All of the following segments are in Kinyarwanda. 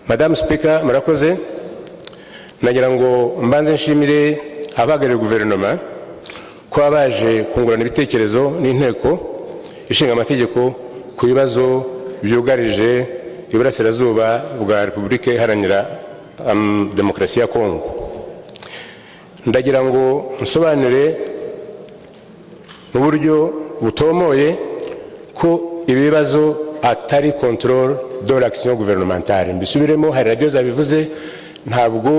Madamu Speaker, murakoze. Nagira ngo mbanze nshimire abahagarariye guverinoma kuba baje kungurana ibitekerezo n'Inteko Ishinga Amategeko ku bibazo byugarije Iburasirazuba bwa Repubulika Iharanira Demokarasi ya Kongo. Ndagira ngo nsobanure mu buryo butomoye ko ibibazo atari contrôle de l'action gouvernementale. Mbisubiremo, hari radiyo zabivuze. Ntabwo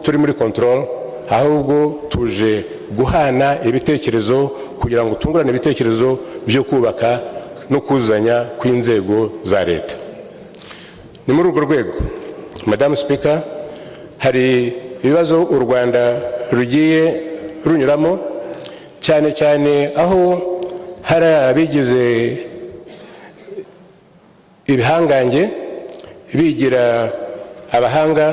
turi muri contrôle, ahubwo tuje guhana ibitekerezo kugira ngo tungurane ibitekerezo byo kubaka no kuzuzanya kw'inzego za leta. Ni muri urwo rwego, Madamu Speaker, hari ibibazo u Rwanda rugiye runyuramo, cyane cyane aho hari abigize ibihangange, bigira abahanga,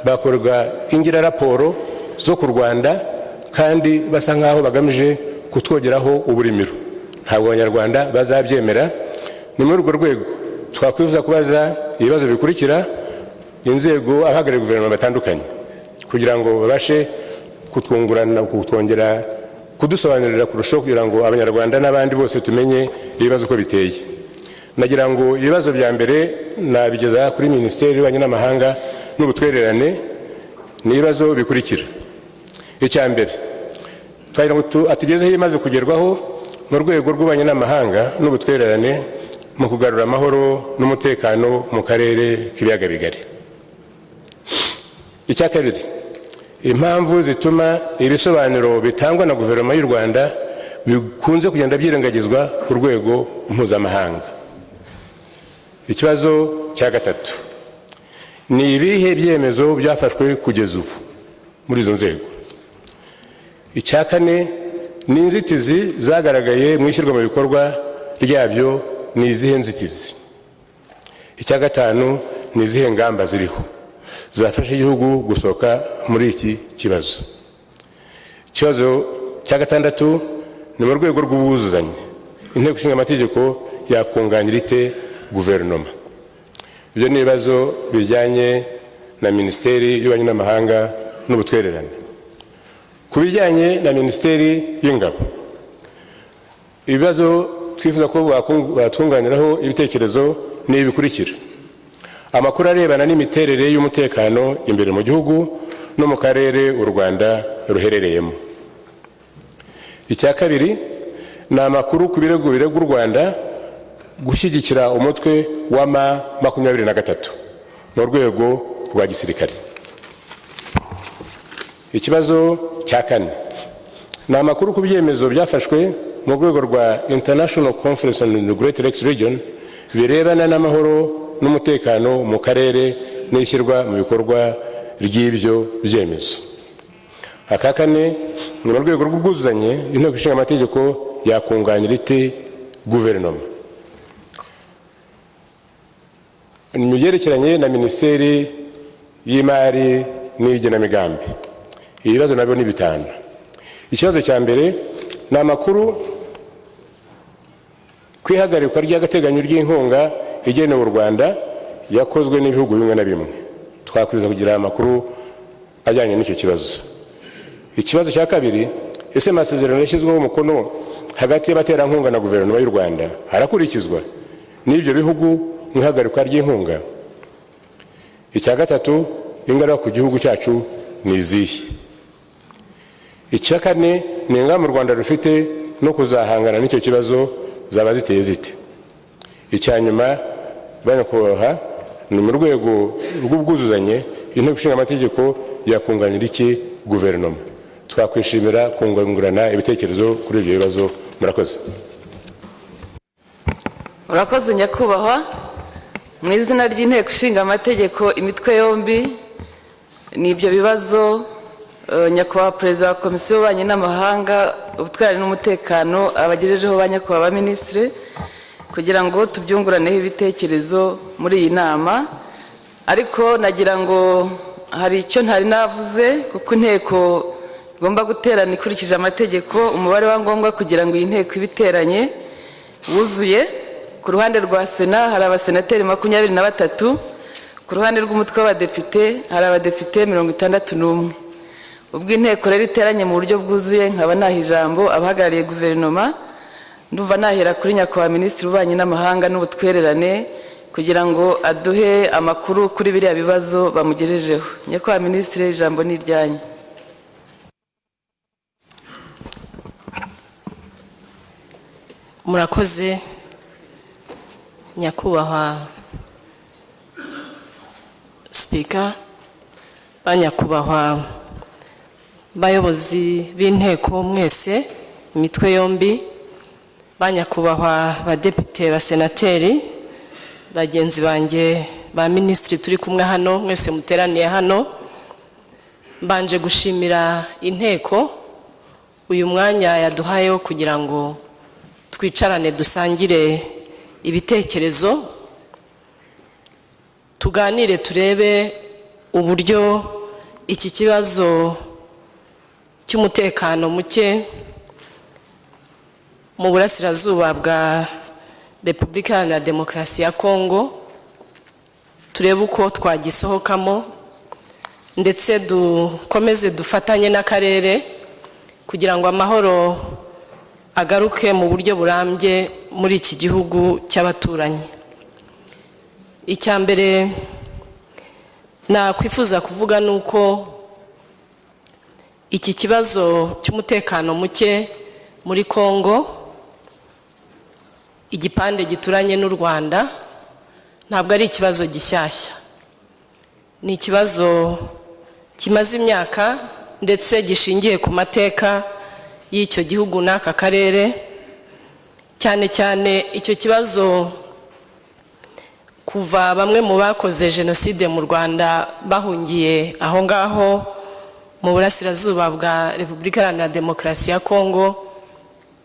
bakorwa ingira raporo zo ku Rwanda kandi basa nk'aho bagamije kutwogeraho uburimiro. Ntabwo Abanyarwanda bazabyemera. Ni muri urwo rwego twakwifuza kubaza ibibazo bikurikira inzego, abahagarariye guverinoma batandukanye, kugira ngo babashe kutwungurana, kutwongera kudusobanurira kurushaho, kugira ngo Abanyarwanda n'abandi bose tumenye ibibazo uko biteye. Nagira ngo ibibazo bya mbere nabigeza kuri Minisiteri y'Ububanyi n'Amahanga n'Ubutwererane. Ni ibibazo bikurikira: Icya mbere, twagira ngo atugezeho ibimaze kugerwaho mu rwego rw'ububanyi n'amahanga n'ubutwererane mu kugarura amahoro n'umutekano mu karere k'Ibiyaga Bigari. Icya kabiri, impamvu zituma ibisobanuro bitangwa na guverinoma y'u Rwanda bikunze kugenda byirengagizwa ku rwego mpuzamahanga. Ikibazo cya gatatu, ni ibihe byemezo byafashwe kugeza ubu muri izo nzego? Icya kane, ni inzitizi zagaragaye mu ishyirwa mu bikorwa ryabyo, ni izihe nzitizi? Icya gatanu, ni izihe ngamba ziriho zafasha igihugu gusohoka muri iki kibazo? Ikibazo cya gatandatu, ni mu rwego rw'ubwuzuzanye, Inteko Ishinga Amategeko yakunganira ite guverinoma? Ibyo ni ibibazo bijyanye na Minisiteri y'Ububanyi n'Amahanga n'Ubutwererane. Ku bijyanye na Minisiteri y'Ingabo, ibibazo twifuza ko batwunganiraho ibitekerezo ni ibi bikurikira: amakuru arebana n'imiterere y'umutekano imbere mu gihugu no mu karere u Rwanda ruherereyemo. Icya kabiri, ni amakuru ku birego birega u Rwanda gushyigikira umutwe wa M23 mu rwego rwa gisirikare. Ikibazo cya kane, ni amakuru ku byemezo byafashwe mu rwego rwa International Conference on the Great Lakes Region birebana n'amahoro n'umutekano mu karere n'ishyirwa mu bikorwa ry'ibyo byemezo. Aka kane, ni mu rwego rw'ubwuzuzanye, Inteko Ishinga Amategeko yakunganira ite guverinoma? Mu byerekeranye na Minisiteri y'Imari n'Igenamigambi, ibibazo nabyo ni bitanu. Ikibazo cya mbere, ni amakuru ku ihagarikwa ry'agateganyo ry'inkunga igenewe u Rwanda yakozwe n'ibihugu bimwe na bimwe. Twakwiza kugira amakuru ajyanye n'icyo kibazo. Ikibazo cya kabiri, ese amasezerano yashyizweho umukono hagati y'abaterankunga na guverinoma y'u Rwanda arakurikizwa n'ibyo bihugu mu ihagarikwa ry'inkunga? Icya gatatu, ingaruka ku gihugu cyacu ni izihe? Icya kane, ni ingamba u Rwanda rufite no kuzahangana n'icyo kibazo zaba ziteye zite? Icya nyuma, banyakubahwa, ni mu rwego rw'ubwuzuzanye, Inteko Ishinga Amategeko yakunganira iki guverinoma? Twakwishimira kungurana ibitekerezo kuri ibyo bibazo. Murakoze. Urakoze, nyakubahwa. Mu izina ry'Inteko Ishinga Amategeko imitwe yombi, ni ibyo bibazo nyakubahwa Perezida wa Komisiyo y'Ububanyi n'Amahanga, Ubutwari n'Umutekano abagejejeho ba nyakubahwa ba minisitiri, kugira ngo tubyunguraneho ibitekerezo muri iyi nama. Ariko nagira ngo hari icyo ntari navuze, kuko inteko igomba guterana ikurikije amategeko. Umubare wa ngombwa kugira ngo iyi nteko ibe iteranye wuzuye: ku ruhande rwa Sena hari abasenateri 23, Ku ruhande rw'umutwe w'abadepite hari abadepite 61. Ubwo inteko rero iteranye mu buryo bwuzuye, nkaba naha ijambo abahagarariye guverinoma. Ndumva nahera kuri nyakubahwa Minisitiri w'Ububanyi n'Amahanga n'Ubutwererane kugira ngo aduhe amakuru kuri biriya bibazo bamugejejeho. Nyakubahwa Minisitiri, ijambo ni iryanyu. Murakoze, nyakubahwa Sipika, ba nyakubahwa bayobozi b'inteko mwese imitwe yombi, ba nyakubahwa badepite, basenateri bagenzi banjye, ba minisitiri turi kumwe hano, mwese muteraniye hano, mbanje gushimira inteko uyu mwanya yaduhaye wo kugira ngo twicarane, dusangire ibitekerezo, tuganire, turebe uburyo iki kibazo cy'umutekano muke mu burasirazuba bwa Repubulika Iharanira Demokarasi ya Kongo, turebe uko twagisohokamo, ndetse dukomeze dufatanye n'akarere kugira ngo amahoro agaruke mu buryo burambye muri iki gihugu cy'abaturanyi. Icya mbere nakwifuza kuvuga ni uko iki kibazo cy'umutekano muke muri Kongo, igipande gituranye n'u Rwanda, ntabwo ari ikibazo gishyashya. Ni ikibazo kimaze imyaka, ndetse gishingiye ku mateka y'icyo gihugu n'aka karere. Cyane cyane icyo kibazo kuva bamwe mu bakoze jenoside mu Rwanda bahungiye aho ngaho mu burasirazuba bwa Repubulika Iharanira Demokarasi ya Kongo,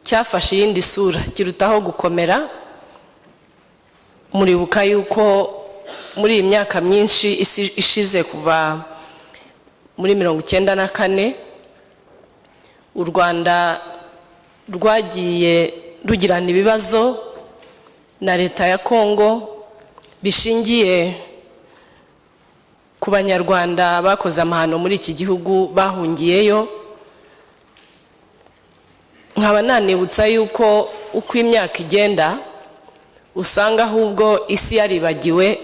cyafashe iyindi sura, kirutaho gukomera. Muribuka yuko muri iyi myaka myinshi ishize, kuva muri 94, u Rwanda rwagiye rugirana ibibazo na leta ya Kongo bishingiye ku Banyarwanda bakoze amahano muri iki gihugu bahungiyeyo. Nkaba nanibutsa yuko uko imyaka igenda usanga ahubwo isi yaribagiwe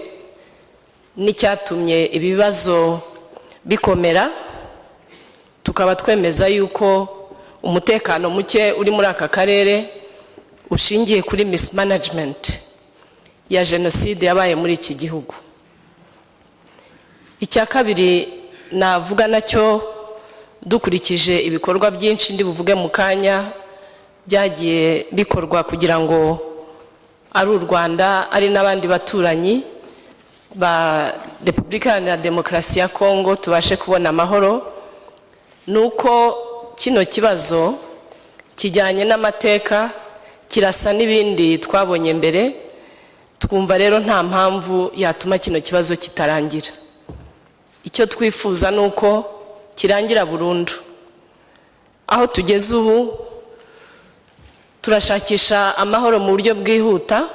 n'icyatumye ibibazo bikomera, tukaba twemeza yuko umutekano muke uri muri aka karere ushingiye kuri mismanagement ya jenoside yabaye muri iki gihugu. Icya kabiri navuga nacyo, dukurikije ibikorwa byinshi ndi buvuge mu kanya byagiye bikorwa kugira ngo ari u Rwanda, ari n'abandi baturanyi ba Repubulika Iharanira Demokarasi ya Kongo, tubashe kubona amahoro, ni uko kino kibazo kijyanye n'amateka, kirasa n'ibindi twabonye mbere. Twumva rero nta mpamvu yatuma kino kibazo kitarangira. Icyo twifuza ni uko kirangira burundu. Aho tugeze ubu, turashakisha amahoro mu buryo bwihuta.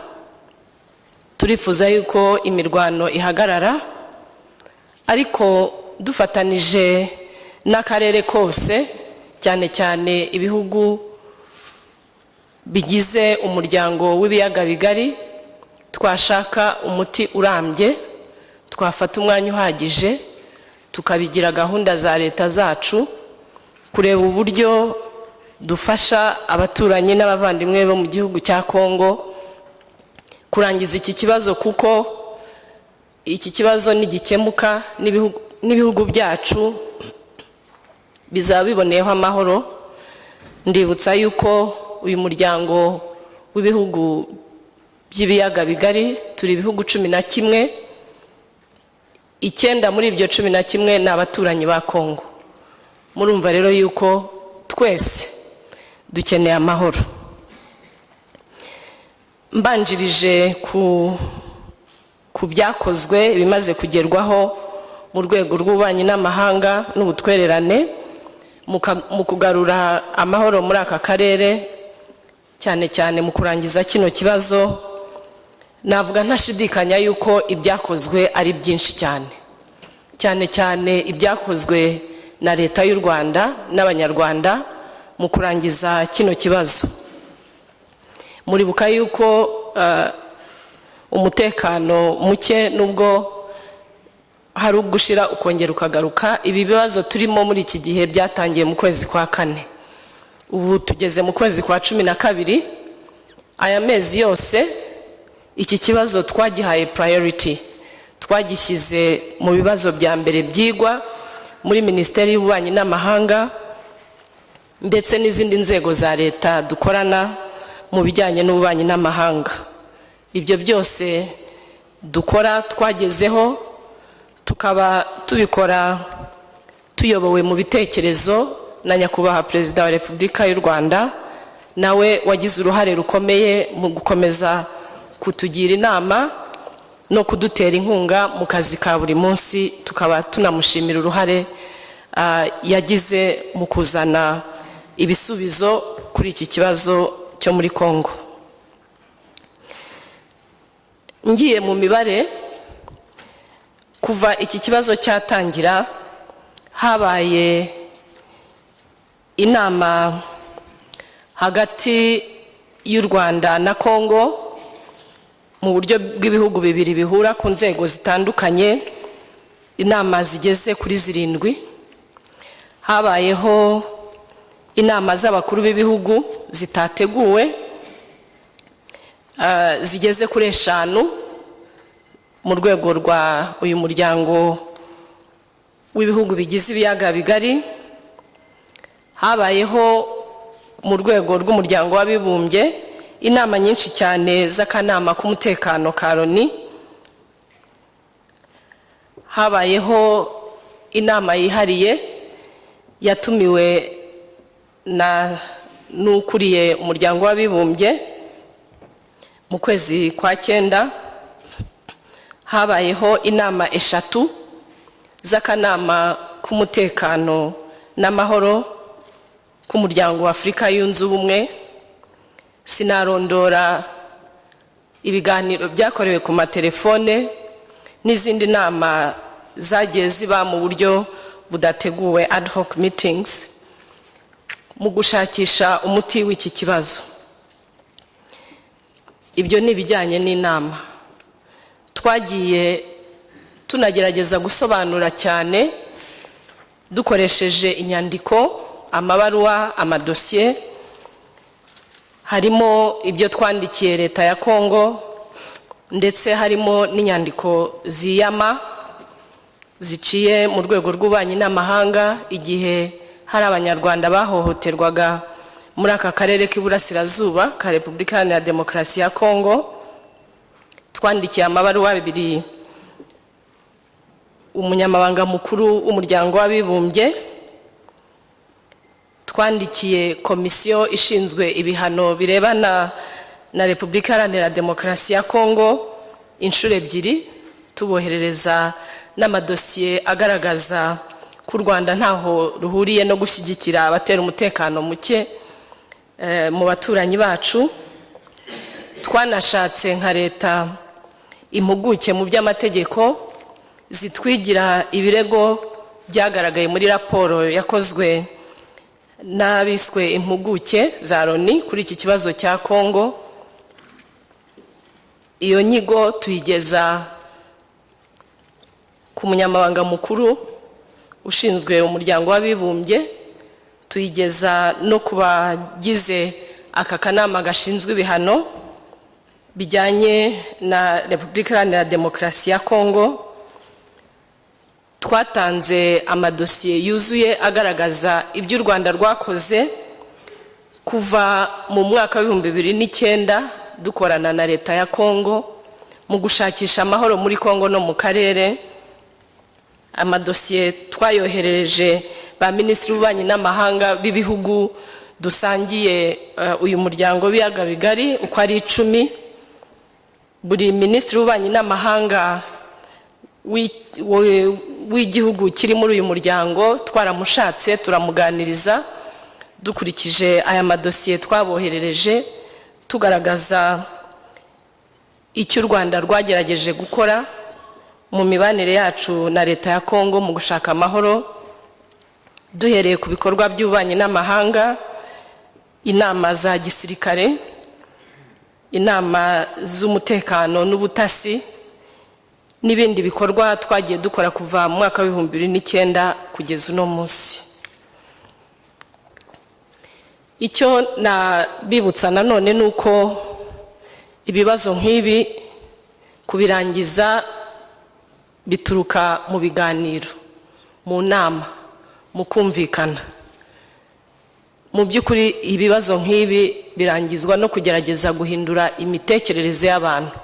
Turifuza yuko imirwano ihagarara, ariko dufatanije n'akarere kose, cyane cyane ibihugu bigize umuryango w'Ibiyaga Bigari, twashaka umuti urambye, twafata umwanya uhagije tukabigira gahunda za leta zacu, kureba uburyo dufasha abaturanyi n'abavandimwe bo mu gihugu cya Kongo kurangiza iki kibazo, kuko iki kibazo nigikemuka n'ibihugu byacu bizaba biboneyeho amahoro. Ndibutsa yuko uyu muryango w'ibihugu by'Ibiyaga Bigari turi ibihugu 11. 9 muri ibyo 11 ni abaturanyi ba Kongo. Murumva rero yuko twese dukeneye amahoro. Mbanjirije ku byakozwe, ibimaze kugerwaho mu rwego rw'ububanyi n'amahanga n'ubutwererane mu kugarura amahoro muri aka karere, cyane cyane mu kurangiza kino kibazo. Navuga ntashidikanya yuko ibyakozwe ari byinshi cyane, cyane cyane ibyakozwe na Leta y'u Rwanda n'Abanyarwanda mu kurangiza kino kibazo. Muribuka yuko umutekano muke, nubwo hari ugushira ukongera ukagaruka, ibi bibazo turimo muri iki gihe byatangiye mu kwezi kwa kane, ubu tugeze mu kwezi kwa 12. Aya mezi yose iki kibazo twagihaye priority, twagishyize mu bibazo bya mbere byigwa muri Minisiteri y'Ububanyi n'Amahanga ndetse n'izindi nzego za leta dukorana mu bijyanye n'ububanyi n'amahanga. Ibyo byose dukora twagezeho, tukaba tubikora tuyobowe mu bitekerezo na Nyakubahwa Perezida wa Repubulika y'u Rwanda, nawe wagize uruhare rukomeye mu gukomeza kutugira inama no kudutera inkunga mu kazi ka buri munsi. Tukaba tunamushimira uruhare yagize mu kuzana ibisubizo kuri iki kibazo cyo muri Congo. Ngiye mu mibare, kuva iki kibazo cyatangira habaye inama hagati y'u Rwanda na Congo mu buryo bw'ibihugu bibiri bihura ku nzego zitandukanye, inama zigeze kuri zirindwi. Habayeho inama z'abakuru b'ibihugu zitateguwe zigeze kuri eshanu mu rwego rwa uyu muryango w'ibihugu bigize ibiyaga bigari. Habayeho mu rwego rw'Umuryango w'Abibumbye inama nyinshi cyane z'akanama k'umutekano ka Loni. Habayeho inama yihariye yatumiwe na n'ukuriye Umuryango w'Abibumbye mu kwezi kwa cyenda. Habayeho inama eshatu z'akanama k'umutekano n'amahoro k'Umuryango wa Afurika Yunze Ubumwe. Sinarondora ibiganiro byakorewe ku matelefone n'izindi nama zagiye ziba mu buryo budateguwe, ad hoc meetings, mu gushakisha umuti w'iki kibazo. Ibyo ni ibijyanye n'inama. Twagiye tunagerageza gusobanura cyane dukoresheje inyandiko, amabaruwa, amadosiye. Harimo ibyo twandikiye Leta ya Kongo, ndetse harimo n'inyandiko ziyama ziciye mu rwego rw'ububanyi n'amahanga igihe hari Abanyarwanda bahohoterwaga muri aka karere k'Iburasirazuba ka Repubulika Iharanira Demokarasi ya Kongo. Twandikiye amabaruwa abiri Umunyamabanga Mukuru w'Umuryango w'Abibumbye, twandikiye Komisiyo ishinzwe ibihano birebana na Repubulika Iharanira Demokarasi ya Kongo inshuro ebyiri, tuboherereza n'amadosiye agaragaza ko u Rwanda ntaho ruhuriye no gushyigikira abatera umutekano muke mu baturanyi bacu. Twanashatse nka leta impuguke mu by'amategeko zitwigira ibirego byagaragaye muri raporo yakozwe n'abiswe impuguke za Loni kuri iki kibazo cya Kongo. Iyo nyigo tuyigeza ku Munyamabanga Mukuru ushinzwe Umuryango w'Abibumbye, tuyigeza no ku bagize aka kanama gashinzwe ibihano bijyanye na Repubulika Iharanira Demokarasi ya Kongo. Twatanze amadosiye yuzuye agaragaza ibyo u Rwanda rwakoze kuva mu mwaka w'2009 dukorana na Leta ya Kongo mu gushakisha amahoro muri Kongo no mu karere. Amadosiye twayoherereje ba minisitiri b'ububanyi n'amahanga b'ibihugu dusangiye uyu muryango w'ibiyaga bigari uko ari 10. Buri minisitiri w'ububanyi n'amahanga w'igihugu kiri muri uyu muryango twaramushatse, turamuganiriza dukurikije aya madosiye twaboherereje, tugaragaza Icyo u Rwanda rwagerageje gukora mu mibanire yacu na Leta ya Kongo mu gushaka amahoro, duhereye ku bikorwa by'ububanyi n'amahanga, inama za gisirikare, inama z'umutekano n'ubutasi n'ibindi bikorwa twagiye dukora kuva mu mwaka wa 2009 kugeza uno munsi. Icyo nabibutsa nanone ni uko ibibazo nk'ibi kubirangiza bituruka mu biganiro, mu nama, mu kumvikana. Mu by'ukuri, ibibazo nk'ibi birangizwa no kugerageza guhindura imitekerereze y'abantu.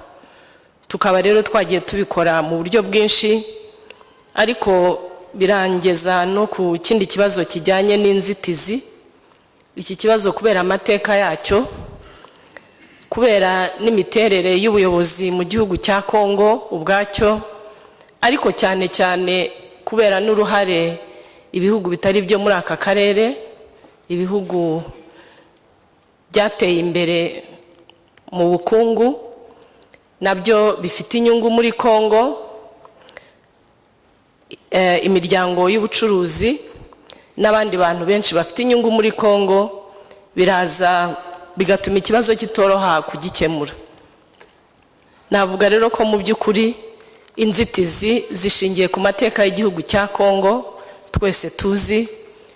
Tukaba rero twagiye tubikora mu buryo bwinshi, ariko birangeza no ku kindi kibazo kijyanye n'inzitizi. Iki kibazo, kubera amateka yacyo, kubera n'imiterere y'ubuyobozi mu gihugu cya Kongo ubwacyo, ariko cyane cyane kubera n'uruhare ibihugu bitari byo muri aka karere, ibihugu byateye imbere mu bukungu, nabyo bifite inyungu muri Kongo, imiryango y'ubucuruzi n'abandi bantu benshi bafite inyungu muri Kongo, biraza bigatuma ikibazo kitoroha kugikemura. Navuga rero ko mu by'ukuri inzitizi zishingiye ku mateka y'igihugu cya Kongo twese tuzi,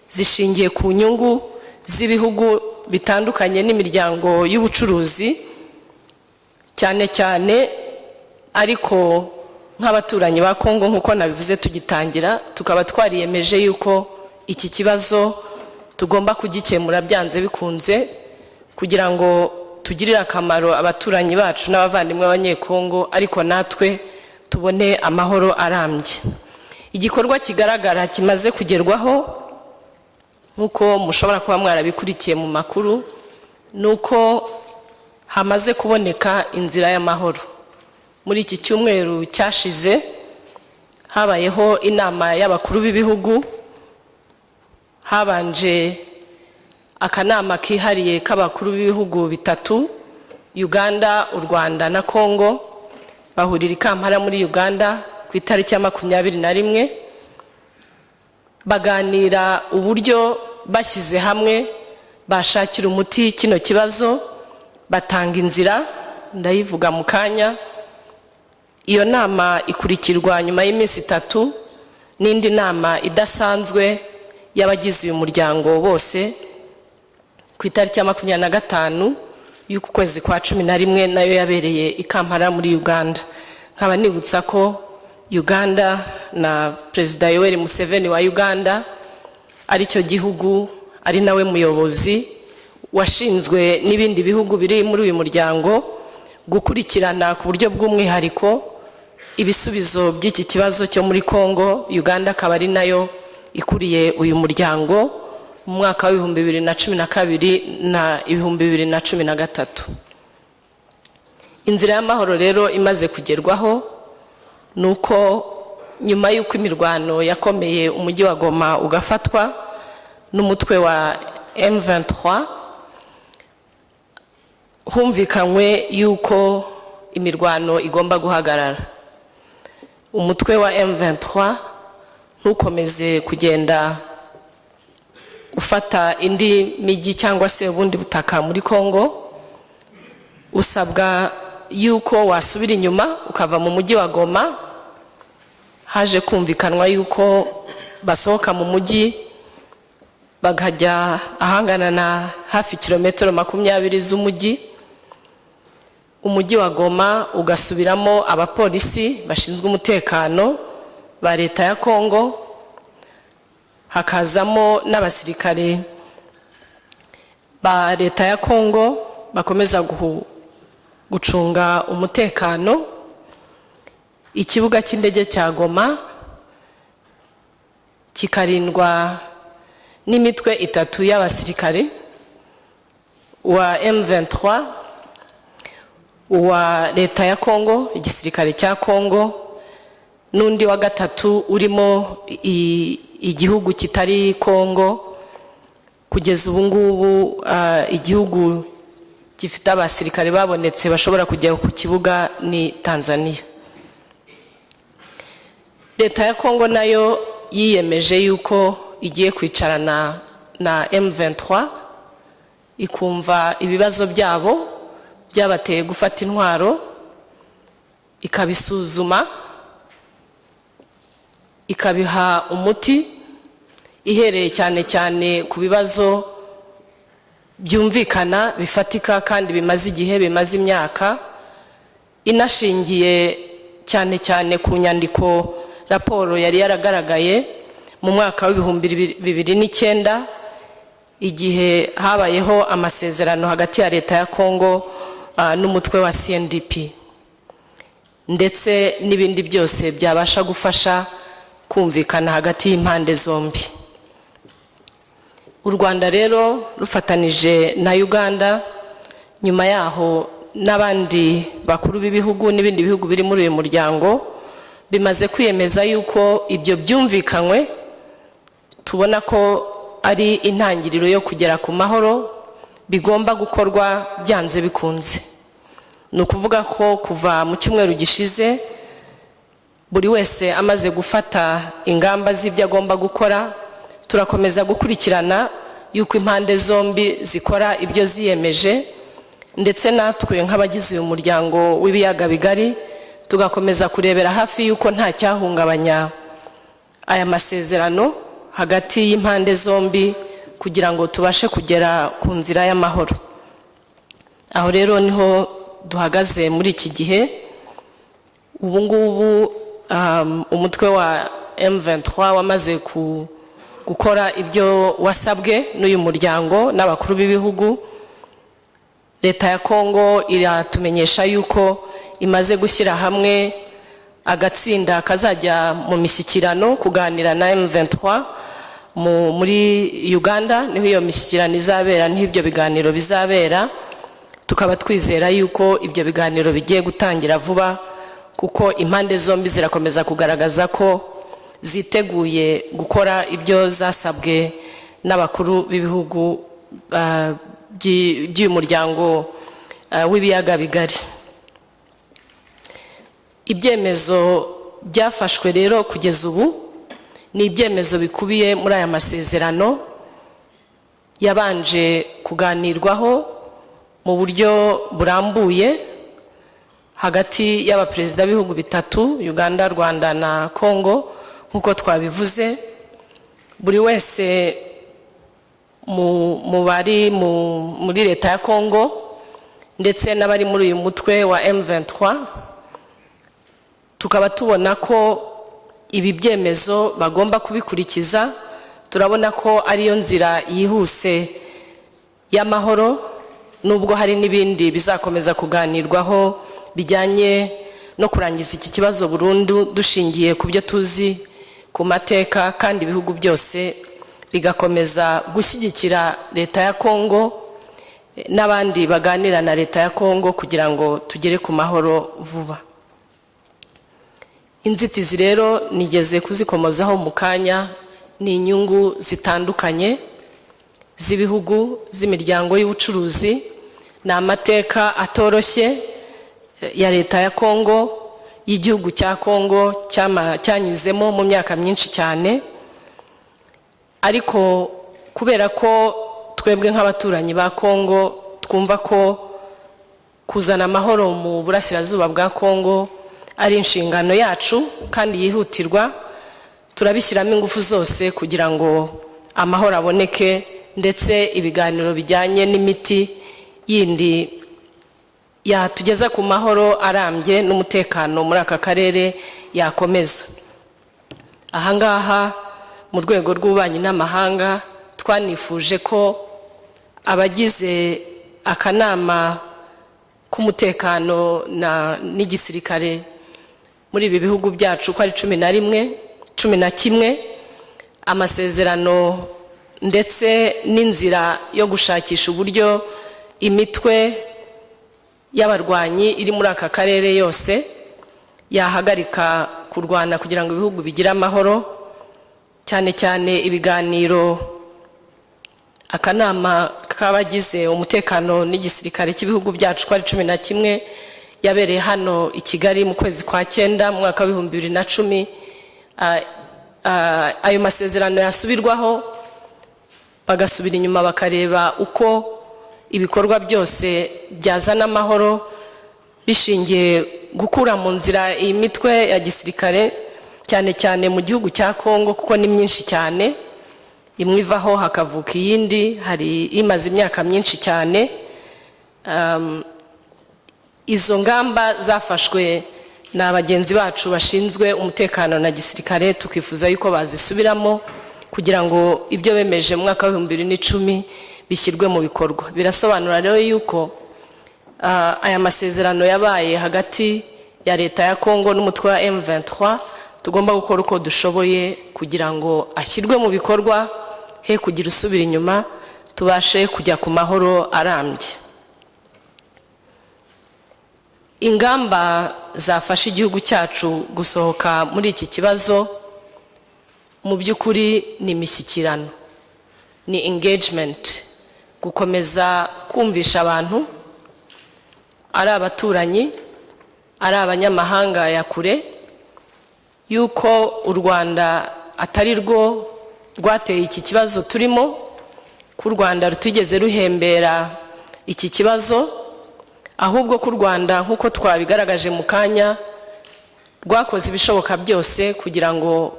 zishingiye ku nyungu z'ibihugu bitandukanye n'imiryango y'ubucuruzi cyane cyane, ariko nk'abaturanyi ba Kongo, nk'uko nabivuze tugitangira, tukaba twariyemeje yuko iki kibazo tugomba kugikemura byanze bikunze, kugira ngo tugirire akamaro abaturanyi bacu n'abavandimwe b'Abanyekongo, ariko natwe tubone amahoro arambye. Igikorwa kigaragara kimaze kugerwaho, nk'uko mushobora kuba mwarabikurikiye mu makuru, ni uko hamaze kuboneka inzira y'amahoro. Muri iki cyumweru cyashize habayeho inama y'abakuru b'ibihugu. Habanje akanama kihariye k'abakuru b'ibihugu bitatu, Uganda, u Rwanda na Kongo, bahurira i Kampala muri Uganda ku itariki ya 21, baganira uburyo bashyize hamwe bashakira umuti kino kibazo, batanga inzira, ndayivuga mu kanya. Iyo nama ikurikirwa nyuma y'iminsi 3 n'indi nama idasanzwe y'abagize uyu muryango bose ku itariki ya 25 y'uku kwezi kwa 11, nayo yabereye i Kampala muri Uganda. Nkaba nibutsa ko Uganda na Perezida Yoweri Museveni wa Uganda aricyo gihugu, ari nawe muyobozi washinzwe n'ibindi bihugu biri muri uyu muryango gukurikirana ku buryo bw'umwihariko ibisubizo by'iki kibazo cyo muri Congo. Uganda akaba ari nayo ikuriye uyu muryango mu mwaka wa 2012 na 2013. Inzira y'amahoro rero imaze kugerwaho ni uko nyuma y'uko imirwano yakomeye, umujyi wa Goma ugafatwa n'umutwe wa M23, humvikanywe y'uko imirwano igomba guhagarara, umutwe wa M23 ntukomeze kugenda ufata indi mijyi cyangwa se ubundi butaka muri Congo. Usabwa yuko wasubira inyuma ukava mu mujyi wa Goma. Haje kumvikanwa yuko basohoka mu mujyi bakajya ahangana na hafi kilometero 20 z'umujyi, umujyi wa Goma ugasubiramo abapolisi bashinzwe umutekano ba Leta ya Kongo, hakazamo n'abasirikare ba Leta ya Kongo bakomeza gucunga umutekano. Ikibuga cy'indege cya Goma kikarindwa n'imitwe itatu y'abasirikare, uwa M23, uwa Leta ya Kongo, igisirikare cya Kongo, n'undi wa gatatu urimo igihugu kitari Kongo. Kugeza ubu ngubu igihugu gifite abasirikare babonetse bashobora kujya ku kibuga ni Tanzania. Leta ya Kongo nayo yiyemeje yuko igiye kwicarana na M23, ikumva ibibazo byabo byabateye gufata intwaro, ikabisuzuma, ikabiha umuti, ihereye cyane cyane ku bibazo byumvikana, bifatika kandi bimaze igihe, bimaze imyaka, inashingiye cyane cyane ku nyandiko, raporo yari yaragaragaye mu mwaka wa 2009, igihe habayeho amasezerano hagati ya leta ya Kongo n'umutwe wa CNDP, ndetse n'ibindi byose byabasha gufasha kumvikana hagati y'impande zombi. U Rwanda rero rufatanije na Uganda, nyuma yaho n'abandi bakuru b'ibihugu n'ibindi bihugu biri muri uyu muryango, bimaze kwiyemeza yuko ibyo byumvikanywe tubona ko ari intangiriro yo kugera ku mahoro, bigomba gukorwa byanze bikunze. Ni ukuvuga ko kuva mu cyumweru gishize, buri wese amaze gufata ingamba z'ibyo agomba gukora, turakomeza gukurikirana yuko impande zombi zikora ibyo ziyemeje, ndetse natwe nk'abagize uyu muryango w'Ibiyaga Bigari tugakomeza kurebera hafi yuko nta cyahungabanya aya masezerano hagati y'impande zombi, kugira ngo tubashe kugera ku nzira y'amahoro. Aho rero niho duhagaze muri iki gihe. Ubu ngubu umutwe wa M23 wamaze gukora ibyo wasabwe n'uyu muryango n'abakuru b'ibihugu. Leta ya Kongo iratumenyesha yuko imaze gushyira hamwe agatsinda kazajya mu mishyikirano kuganira na M23 muri Uganda. Niho iyo mishyikirano izabera, niho ibyo biganiro bizabera. Tukaba twizera yuko ibyo biganiro bigiye gutangira vuba, kuko impande zombi zirakomeza kugaragaza ko ziteguye gukora ibyo zasabwe n'abakuru b'ibihugu by'uyu muryango w'Ibiyaga Bigari. Ibyemezo byafashwe rero kugeza ubu ni ibyemezo bikubiye muri aya masezerano yabanje kuganirwaho mu buryo burambuye hagati y'abaperezida b'ibihugu bitatu, Uganda, Rwanda na Congo. Nk'uko twabivuze, buri wese mu bari muri leta ya Congo ndetse n'abari muri uyu mutwe wa M23, tukaba tubona ko ibi byemezo bagomba kubikurikiza. Turabona ko ariyo nzira yihuse y'amahoro, nubwo hari n'ibindi bizakomeza kuganirwaho bijyanye no kurangiza iki kibazo burundu, dushingiye ku byo tuzi ku mateka, kandi ibihugu byose bigakomeza gushyigikira leta ya Kongo n'abandi baganira na leta ya Kongo kugira ngo tugere ku mahoro vuba. Inzitizi rero nigeze kuzikomozaho mu kanya, ni inyungu zitandukanye z'ibihugu, z'imiryango y'ubucuruzi, ni amateka atoroshye ya leta ya Kongo, y'igihugu cya Kongo cyanyuzemo mu myaka myinshi cyane. Ariko kubera ko twebwe nk'abaturanyi ba Kongo twumva ko kuzana amahoro mu burasirazuba bwa Kongo ari inshingano yacu kandi yihutirwa, turabishyiramo ingufu zose kugira ngo amahoro aboneke, ndetse ibiganiro bijyanye n'imiti yindi yatugeza ku mahoro arambye n'umutekano muri aka karere yakomeza. Ahangaha mu rwego rw'ububanyi n'amahanga twanifuje ko abagize akanama k'umutekano n'igisirikare muri ibi bihugu byacu ko ari 11, 11, amasezerano ndetse n'inzira yo gushakisha uburyo imitwe y'abarwanyi iri muri aka karere yose yahagarika kurwana kugira ngo ibihugu bigire amahoro, cyane cyane ibiganiro Akanama k'abagize umutekano n'igisirikare cy'ibihugu byacu ko ari 11, yabereye hano i Kigali mu kwezi kwa cyenda mu mwaka wa 2010, ayo masezerano yasubirwaho, bagasubira inyuma bakareba uko ibikorwa byose byazana amahoro bishingiye gukura mu nzira iyi mitwe ya gisirikare, cyane cyane mu gihugu cya Kongo, kuko ni myinshi cyane, imwe ivaho hakavuka iyindi, hari imaze imyaka myinshi cyane. Izo ngamba zafashwe na bagenzi bacu bashinzwe umutekano na gisirikare, tukifuza yuko bazisubiramo kugira ngo ibyo bemeje mu mwaka wa 2010 bishyirwe mu bikorwa. Birasobanura rero yuko aya masezerano yabaye hagati ya leta ya Kongo n'umutwe wa M23, tugomba gukora uko dushoboye kugira ngo ashyirwe mu bikorwa, he kugira usubira inyuma, tubashe kujya ku mahoro arambye. Ingamba zafasha igihugu cyacu gusohoka muri iki kibazo mu by'ukuri ni imishyikirano, ni engagement, gukomeza kumvisha abantu, ari abaturanyi, ari abanyamahanga ya kure, yuko u Rwanda atari rwo rwateye iki kibazo turimo, ko u Rwanda rutigeze ruhembera iki kibazo, ahubwo ko u Rwanda, nk'uko twabigaragaje mu kanya, rwakoze ibishoboka byose kugira ngo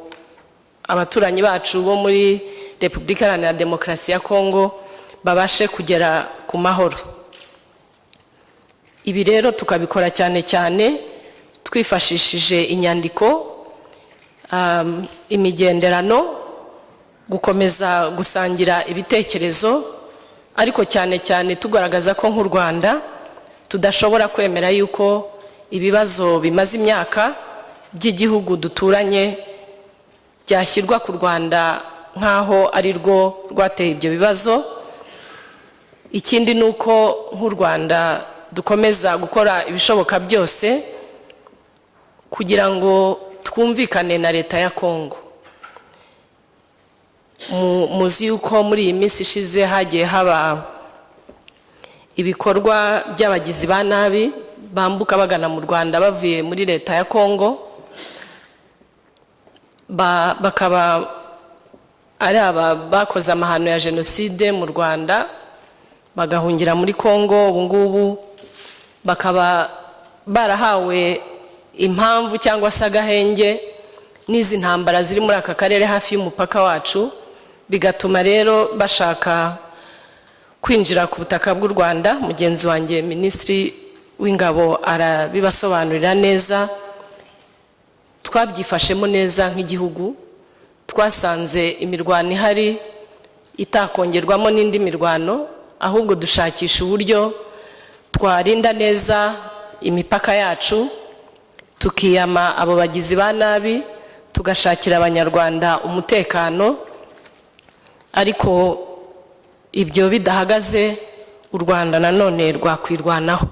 abaturanyi bacu bo muri Repubulika Iharanira Demokarasi ya Kongo babashe kugera ku mahoro. Ibi rero tukabikora cyane cyane twifashishije inyandiko, imigenderano, gukomeza gusangira ibitekerezo, ariko cyane cyane tugaragaza ko nk'u Rwanda tudashobora kwemera yuko ibibazo bimaze imyaka by'igihugu duturanye byashyirwa ku Rwanda nk'aho ari rwo rwateye ibyo bibazo. Ikindi ni uko nk'u Rwanda dukomeza gukora ibishoboka byose kugira ngo twumvikane na leta ya Kongo. Muzi yuko muri iyi minsi ishize hagiye haba ibikorwa by'abagizi ba nabi bambuka bagana mu Rwanda bavuye muri leta ya Kongo, bakaba ari aba bakoze amahano ya jenoside mu Rwanda bagahungira muri Kongo. Ubu ngubu bakaba barahawe impamvu cyangwa se agahenge n'izi ntambara ziri muri aka karere hafi y'umupaka wacu, bigatuma rero bashaka kwinjira ku butaka bw'u Rwanda. Mugenzi wanjye Minisitiri w'Ingabo arabibasobanurira neza. Twabyifashemo neza nk'igihugu, twasanze imirwano ihari itakongerwamo n'indi mirwano, ahubwo dushakisha uburyo twarinda neza imipaka yacu, tukiyama abo bagizi ba nabi, tugashakira Abanyarwanda umutekano. Ariko ibyo bidahagaze, u Rwanda nanone rwakwirwanaho.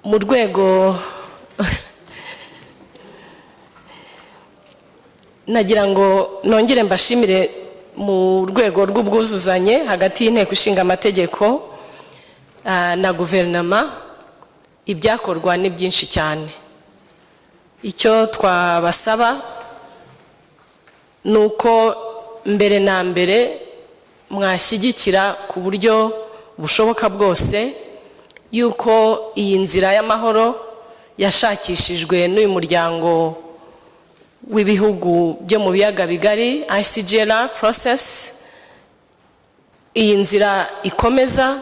Mu rwego nagira ngo nongere mbashimire, mu rwego rw'ubwuzuzanye hagati y'Inteko Ishinga Amategeko na guverinoma, ibyakorwa ni byinshi cyane. Icyo twabasaba ni uko mbere na mbere mwashyigikira ku buryo bushoboka bwose yuko iyi nzira y'amahoro yashakishijwe n'uyu muryango w'ibihugu byo mu biyaga bigari, ICGLR process, iyi nzira ikomeza,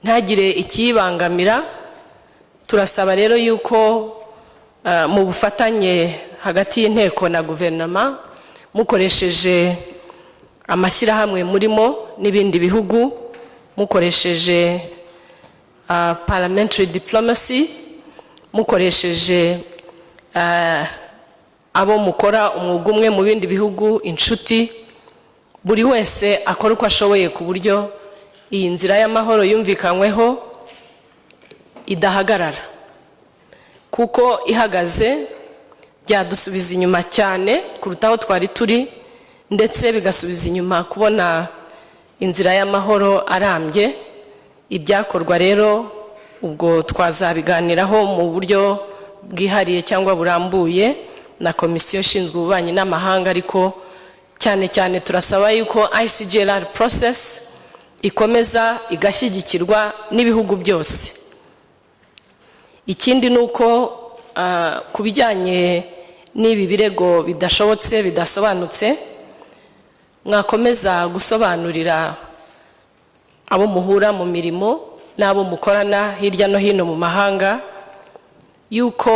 ntagire ikiyibangamira. Turasaba rero yuko mu bufatanye hagati y'inteko na guverinoma, mukoresheje amashyirahamwe murimo n'ibindi bihugu, mukoresheje parliamentary diplomacy, mukoresheje abo mukora umwuga umwe mu bindi bihugu, inshuti, buri wese akora uko ashoboye ku buryo iyi nzira y'amahoro yumvikanyweho idahagarara, kuko ihagaze byagira ingaruka ku Byadusubiza inyuma cyane kuruta aho twari turi, ndetse bigasubiza inyuma kubona inzira y'amahoro arambye. Ibyakorwa rero ubwo twazabiganiraho mu buryo bwihariye cyangwa burambuye na komisiyo ishinzwe ububanyi n'amahanga, ariko cyane cyane turasaba yuko ICGLR process ikomeza igashyigikirwa n'ibihugu byose. Ikindi ni uko ku bijyanye n'ibi birego bidashobotse, bidasobanutse, mwakomeza gusobanurira abo muhura mu mirimo n'abo mukorana hirya no hino mu mahanga yuko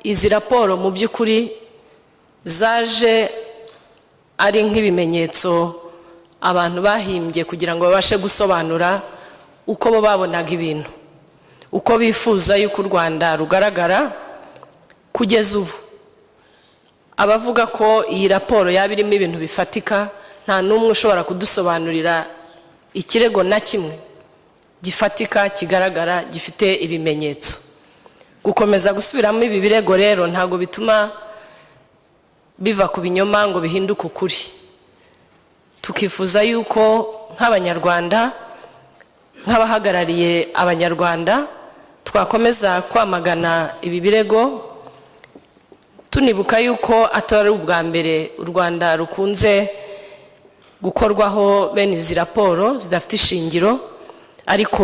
izi raporo mu by'ukuri zaje ari nk'ibimenyetso abantu bahimbye kugira ngo babashe gusobanura uko bo babonaga ibintu, uko bifuza yuko u Rwanda rugaragara. Kugeza ubu abavuga ko iyi raporo yaba irimo ibintu bifatika, nta n'umwe ushobora kudusobanurira ikirego na kimwe gifatika, kigaragara, gifite ibimenyetso. Gukomeza gusubiramo ibi birego rero ntabwo bituma biva ku binyoma ngo bihinduke ukuri. Tukifuza yuko nk'Abanyarwanda, nk'abahagarariye Abanyarwanda, twakomeza kwamagana ibi birego, tunibuka yuko atari ubwa mbere u Rwanda rukunze gukorwaho bene izi raporo zidafite ishingiro. Ariko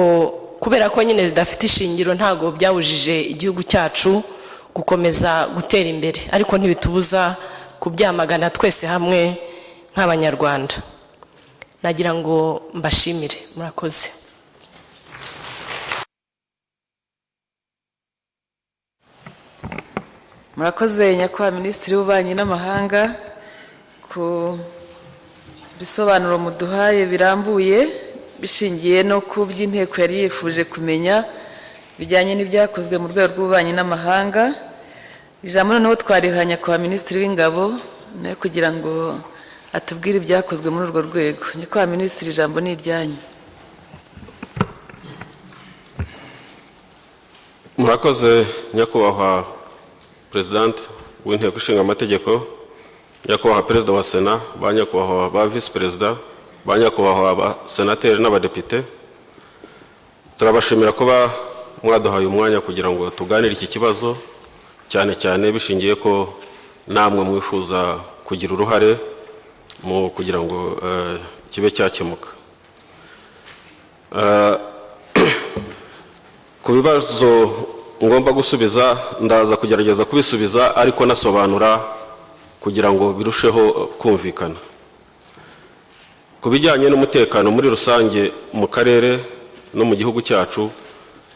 kubera ko nyine zidafite ishingiro, ntabwo byabujije igihugu cyacu gukomeza gutera imbere, ariko ntibitubuza kubyamagana twese hamwe nk'Abanyarwanda. Nagira ngo mbashimire, murakoze. Murakoze, Nyakubahwa Minisitiri w'Ububanyi n'Amahanga, ku bisobanuro muduhaye birambuye, bishingiye no ku by'inteko yari yifuje kumenya bijyanye n'ibyakozwe mu rwego rw'ububanyi n'amahanga. Ijambo noneho twariha Nyakubahwa Minisitiri w'Ingabo nawe kugira ngo atubwire ibyakozwe muri urwo rwego. Nyakubahwa Minisitiri, ijambo ni iryanyu. Murakoze, Nyakubahwa Perezidante w'Inteko Ishinga Amategeko, Nyakubahwa Perezida wa Sena, ba Nyakubahwa ba Visi Perezida, ba Nyakubahwa ba Senateri n'abadepite. Turabashimira kuba mwaduhaye umwanya kugira ngo tuganire iki kibazo, cyane cyane bishingiye ko namwe mwifuza kugira uruhare mu kugira ngo kibe cyakemuka. Ku bibazo ngomba gusubiza, ndaza kugerageza kubisubiza ariko nasobanura kugira ngo birusheho kumvikana. Ku bijyanye n'umutekano muri rusange mu karere no mu gihugu cyacu,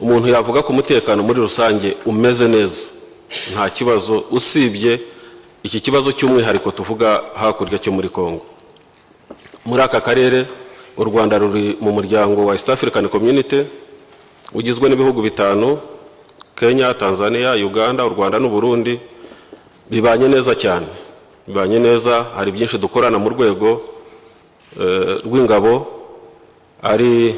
umuntu yavuga ko umutekano muri rusange umeze neza, nta kibazo, usibye iki kibazo cy'umwihariko tuvuga hakurya cyo muri Congo. Muri aka karere, u Rwanda ruri mu muryango wa East African Community ugizwe n'ibihugu bitanu: Kenya, Tanzania, Uganda, u Rwanda n'u Burundi. Bibanye neza cyane, bibanye neza. Hari byinshi dukorana mu rwego rw'ingabo, ari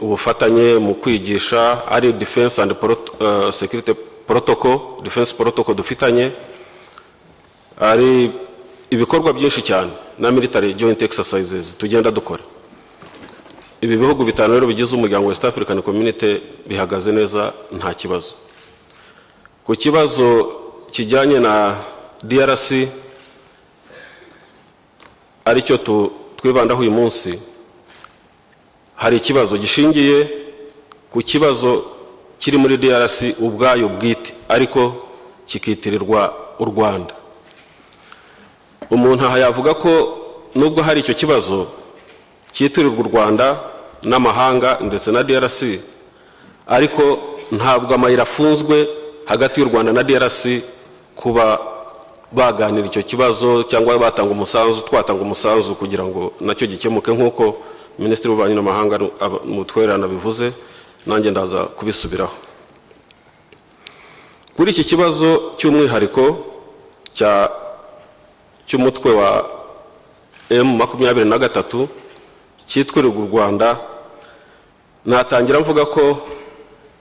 ubufatanye mu kwigisha, ari defense and security protocol, defense protocol dufitanye, ari ibikorwa byinshi cyane na military joint exercises tugenda dukora. Ibi bihugu bitanu rero bigize umuryango wa East African Community bihagaze neza, nta kibazo. Ku kibazo kijyanye na DRC, aricyo twibandaho uyu munsi, hari ikibazo gishingiye ku kibazo kiri muri DRC ubwayo bwite, ariko kikitirirwa u Rwanda. Umuntu aha yavuga ko nubwo hari icyo kibazo cyitirirwa u Rwanda n'amahanga ndetse na DRC, ariko ntabwo amayira afunzwe hagati y'u Rwanda na DRC kuba baganira icyo kibazo cyangwa batanga umusanzu, twatanga umusanzu kugira ngo nacyo gikemuke, nk'uko Minisitiri w'Ububanyi n'Amahanga Mutwererane bivuze. Nanjye ndaza kubisubiraho. Kuri iki kibazo cy'umwihariko cy'umutwe wa M23 cyitwirirwa u Rwanda, natangira mvuga ko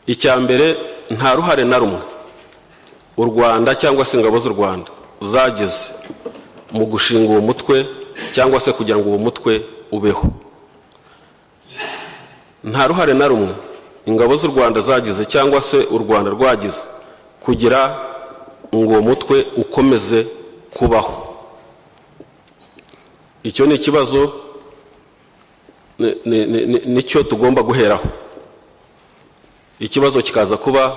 icya mbere nta ruhare na rumwe U Rwanda cyangwa se ingabo z'u Rwanda zagize mu gushinga uwo mutwe cyangwa se kugira ngo uwo mutwe ubeho. Nta ruhare na rumwe ingabo z'u Rwanda zagize cyangwa se u Rwanda rwagize kugira ngo uwo mutwe ukomeze kubaho. Icyo ni ikibazo nicyo tugomba guheraho. Ikibazo kikaza kuba: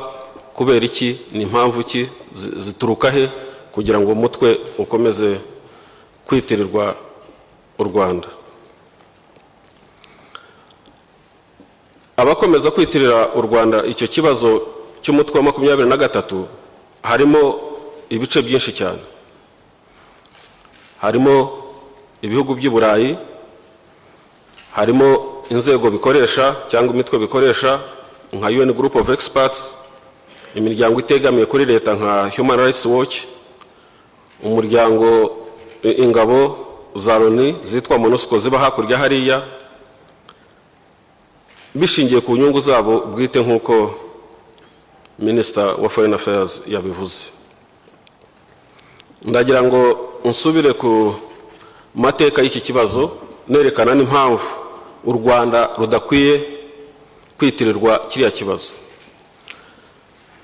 kubera iki? Ni impamvu ki? Zituruka he kugira ngo umutwe ukomeze kwitirirwa u Rwanda? Abakomeza kwitirira u Rwanda icyo kibazo cy'umutwe wa 23 harimo ibice byinshi cyane. Harimo ibihugu by'i Burayi, harimo inzego bikoresha cyangwa imitwe bikoresha nka UN Group of Experts, imiryango itegamiye kuri leta nka Human Rights Watch, umuryango, ingabo za Loni zitwa MONUSCO ziba hakurya hariya, bishingiye ku nyungu zabo bwite, nk'uko Minisita wa Foreign Affairs yabivuze. Ndagira ngo nsubire ku mateka y'iki kibazo, nerekana n'impamvu u Rwanda rudakwiye kwitirirwa kiriya kibazo.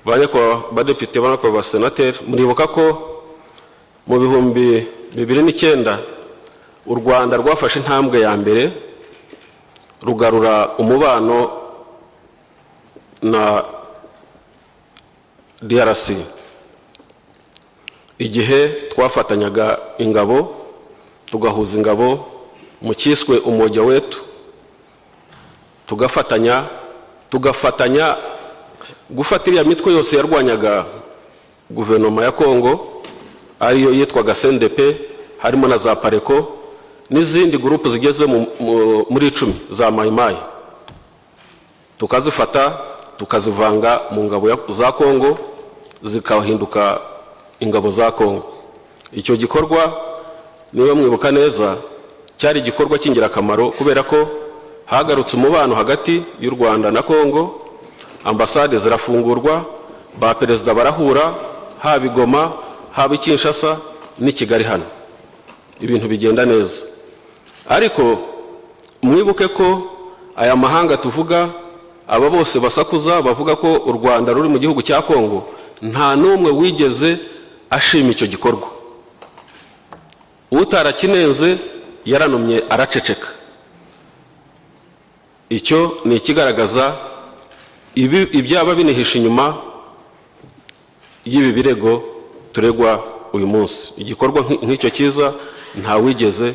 Ba nyakubahwa badepite, ba nyakubahwa basenateri, muribuka ko mu 2009 u Rwanda rwafashe intambwe ya mbere, rugarura umubano na DRC, igihe twafatanyaga ingabo, tugahuza ingabo mu cyiswe Umoja Wetu, tugafatanya gufata iriya mitwe yose yarwanyaga guverinoma ya Kongo, ariyo yitwaga CNDP, harimo na za PARECO n'izindi gurupu zigeze muri 10 za Mayimayi, tukazifata, tukazivanga mu ngabo za Kongo, zikahinduka ingabo za Kongo. Icyo gikorwa, niba mwibuka neza, cyari igikorwa cy'ingirakamaro, kubera ko hagarutse umubano hagati y'u Rwanda na Kongo, ambasade zirafungurwa, ba perezida barahura, haba i Goma, haba i Kinshasa n'i Kigali hano, ibintu bigenda neza. Ariko mwibuke ko aya mahanga tuvuga, aba bose basakuza bavuga ko u Rwanda ruri mu gihugu cya Kongo, nta n'umwe wigeze ashima icyo gikorwa. Utarakinenze yaranumye, araceceka. Icyo ni ikigaragaza ibyaba binihishe inyuma y'ibi birego turegwa uyu munsi. Igikorwa nk'icyo cyiza ntawigeze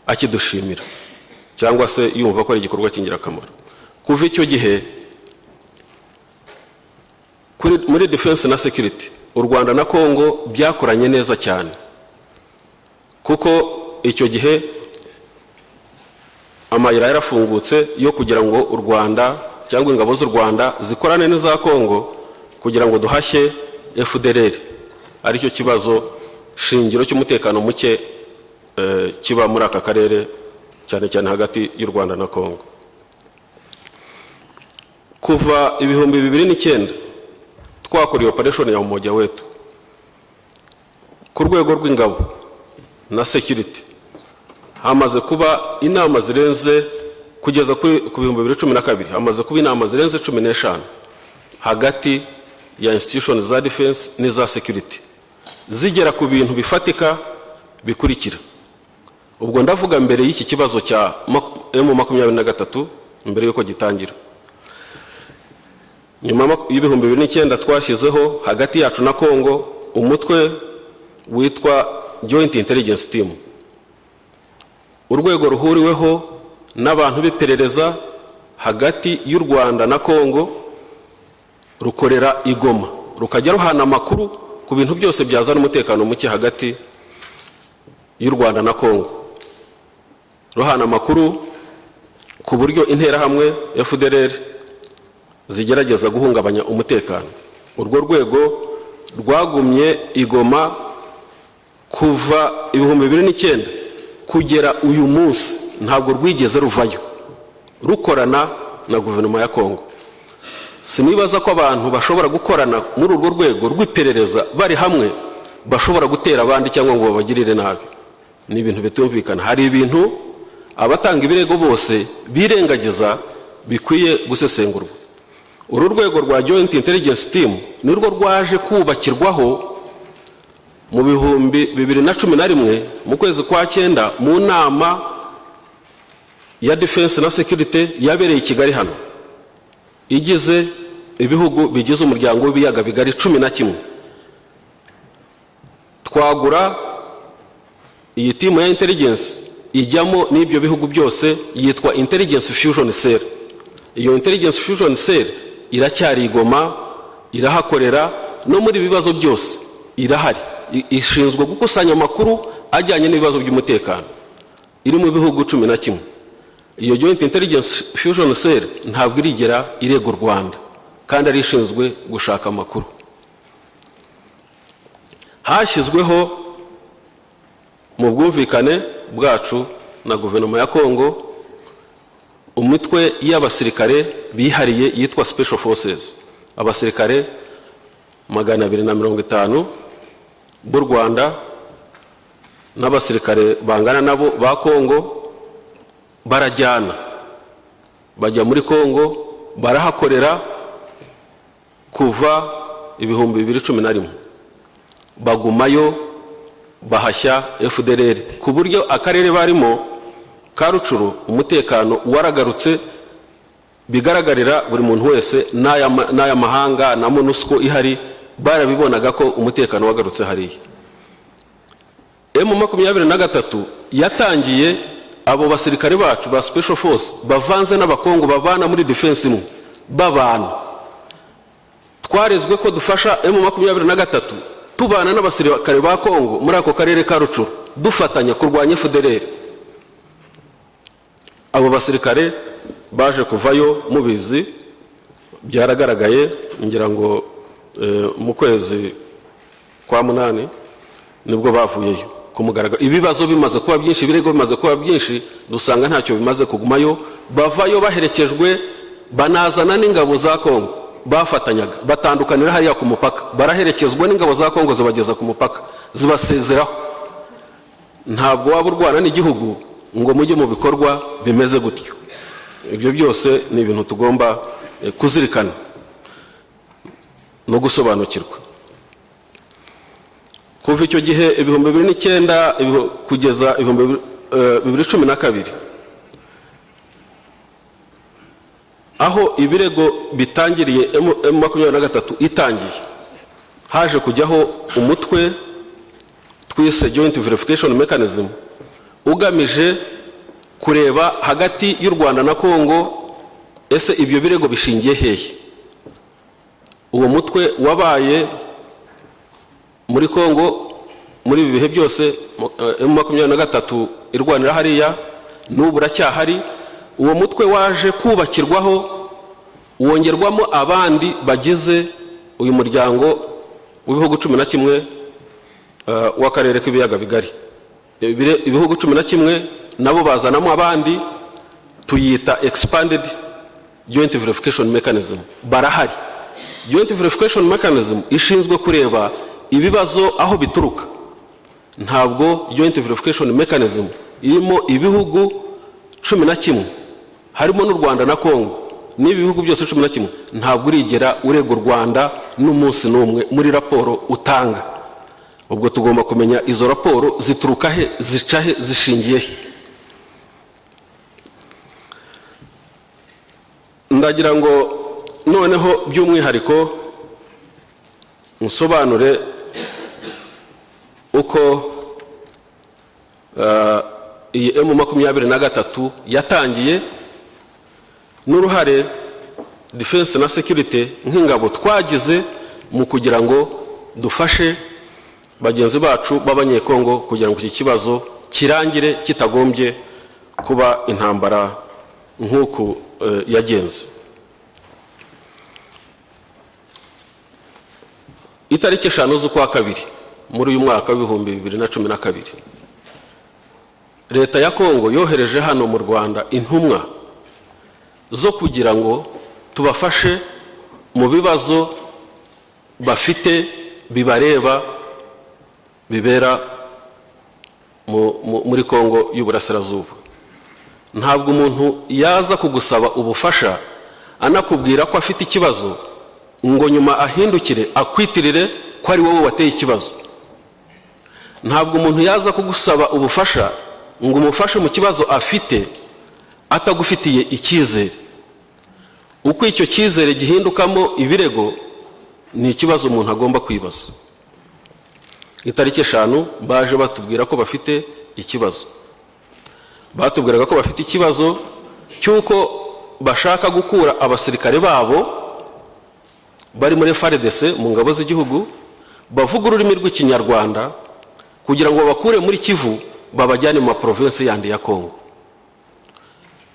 akidushimira cyangwa se yumva ko ari igikorwa cy'ingirakamaro. Kuva icyo gihe, muri defense na security, u Rwanda na Kongo byakoranye neza cyane, kuko icyo gihe amayira yarafungutse yo kugira ngo u Rwanda cyangwa ingabo z'u Rwanda zikorane n'iza Kongo kugira ngo duhashye FDLR, aricyo kibazo shingiro cy'umutekano muke kiba muri aka karere, cyane cyane hagati y'u Rwanda na Kongo. Kuva 2009 twakora iyo operation ya Umoja Wetu, ku rwego rw'ingabo na security hamaze kuba inama zirenze, kugeza ku 2012 hamaze kuba inama zirenze 15 hagati ya institution za defense n'iza security, zigera ku bintu bifatika bikurikira. Ubwo ndavuga mbere y'iki kibazo cya M23, mbere y'uko gitangira. Nyuma y'2009 twashyizeho hagati yacu na Kongo umutwe witwa Joint Intelligence Team, urwego ruhuriweho n'abantu b'iperereza hagati y'u Rwanda na Kongo, rukorera i Goma, rukajya ruhana amakuru ku bintu byose byazana umutekano muke hagati y'u Rwanda na Kongo, ruhana amakuru ku buryo Interahamwe, FDLR zigerageza guhungabanya umutekano. Urwo rwego rwagumye i Goma kuva 2009 kugera uyu munsi, ntabwo rwigeze ruvayo, rukorana na guverinoma ya Kongo. Sinibaza ko abantu bashobora gukorana muri urwo rwego rw'iperereza bari hamwe bashobora gutera abandi cyangwa ngo babagirire nabi. Ni ibintu bitumvikana. Hari ibintu abatanga ibirego bose birengagiza bikwiye gusesengurwa. Uru rwego rwa Joint Intelligence Team ni rwo rwaje kubakirwaho mu 2011, mu kwezi kwa cyenda, mu nama ya defense na security yabereye i Kigali hano, igize ibihugu bigize Umuryango w'Ibiyaga Bigari 11. Twagura iyi team ya intelligence, ijyamo n'ibyo bihugu byose, yitwa Intelligence Fusion Cell. Iyo Intelligence Fusion Cell iracyari i Goma, irahakorera no muri ibi bibazo byose irahari. Ishinzwe gukusanya amakuru ajyanye n'ibibazo by'umutekano, iri mu bihugu 11. Iyo Joint Intelligence Fusion Cell ntabwo irigera irega u Rwanda kandi ari ishinzwe gushaka amakuru. Hashyizweho, mu bwumvikane bwacu na guverinoma ya Kongo, umutwe y'abasirikare bihariye yitwa Special Forces, abasirikare 250 b'u Rwanda n'abasirikare bangana nabo ba Kongo. Barajyana, bajya muri Kongo, barahakorera kuva 2011, bagumayo, bahashya FDLR, ku buryo akarere barimo ka Rutshuru umutekano waragarutse bigaragarira buri muntu wese. N'aya mahanga na MONUSCO ihari barabibonaga ko umutekano wagarutse hariya. M23 yatangiye abo basirikare bacu ba Special Force bavanze n'Abakongo, babana muri defense imwe, babana. Twarezwe ko dufasha M23, tubana n'abasirikare ba Kongo muri ako karere ka Rutshuru, dufatanya kurwanya FDLR. Abo basirikare baje kuvayo mubizi, byaragaragaye, ngira ngo mu kwezi kwa munani nibwo bavuyeyo ku mugaragaro. Ibibazo bimaze kuba byinshi, ibirego bimaze kuba byinshi, dusanga ntacyo bimaze kugumayo. Bavayo baherekejwe, banazana n'ingabo za Kongo bafatanyaga, batandukanira hariya ku mupaka, baraherekezwa n'ingabo za Kongo, zibageza ku mupaka, zibasezeraho. Ntabwo waba urwana n'igihugu ngo mujye mu bikorwa bimeze gutyo. Ibyo byose ni ibintu tugomba kuzirikana no gusobanukirwa. Kuva icyo gihe, 2009 kugeza 2012, aho ibirego bitangiriye, M23 itangiye, haje kujyaho umutwe twise Joint Verification Mechanism, ugamije kureba hagati y'u Rwanda na Kongo ese ibyo birego bishingiye hehe. Uwo mutwe wabaye muri Kongo muri ibi bihe byose M23 irwanira hariya, n'ubu uracyahari. Uwo mutwe waje kubakirwaho, wongerwamo abandi bagize uyu muryango w'ibihugu 11 w'akarere k'Ibiyaga Bigari. Ibihugu 11 nabo bazanamo abandi, tuyita Expanded Joint Verification Mechanism, barahari. Joint Verification Mechanism ishinzwe kureba ibibazo aho bituruka. Ntabwo Joint Verification Mechanism irimo ibihugu 11, harimo n'u Rwanda na Kongo, n'ibi bihugu byose 11, ntabwo urigera urega u Rwanda n'umunsi n'umwe muri raporo utanga. Ubwo tugomba kumenya izo raporo zituruka he, zica he, zishingiye he. Ndagira ngo noneho by'umwihariko nsobanure uko iyi M23 yatangiye n'uruhare defense na security nk'ingabo twagize mu kugira ngo dufashe bagenzi bacu b'Abanyekongo kugira ngo iki kibazo kirangire kitagombye kuba intambara nk'uku yagenze. Itariki 5 z'ukwa kabiri muri uyu mwaka w'2012, Leta ya Kongo yohereje hano mu Rwanda intumwa zo kugira ngo tubafashe. Mu bibazo bafite bibareba bibera muri Kongo y'Uburasirazuba. Ntabwo umuntu yaza kugusaba ubufasha anakubwira ko afite ikibazo, ngo nyuma ahindukire akwitirire ko ari wowe wateye ikibazo. Ntabwo umuntu yaza kugusaba ubufasha ngo umufashe mu kibazo afite atagufitiye icyizere. Uko icyo cyizere gihindukamo ibirego ni ikibazo umuntu agomba kwibaza. Itariki 5 baje batubwira ko bafite ikibazo. Batubwiraga ko bafite ikibazo cy'uko bashaka gukura abasirikare babo bari muri FARDC, mu ngabo z'igihugu, bavuga ururimi rw'Ikinyarwanda, kugira ngo babakure muri Kivu babajyane mu maprovinsi yandi ya Kongo.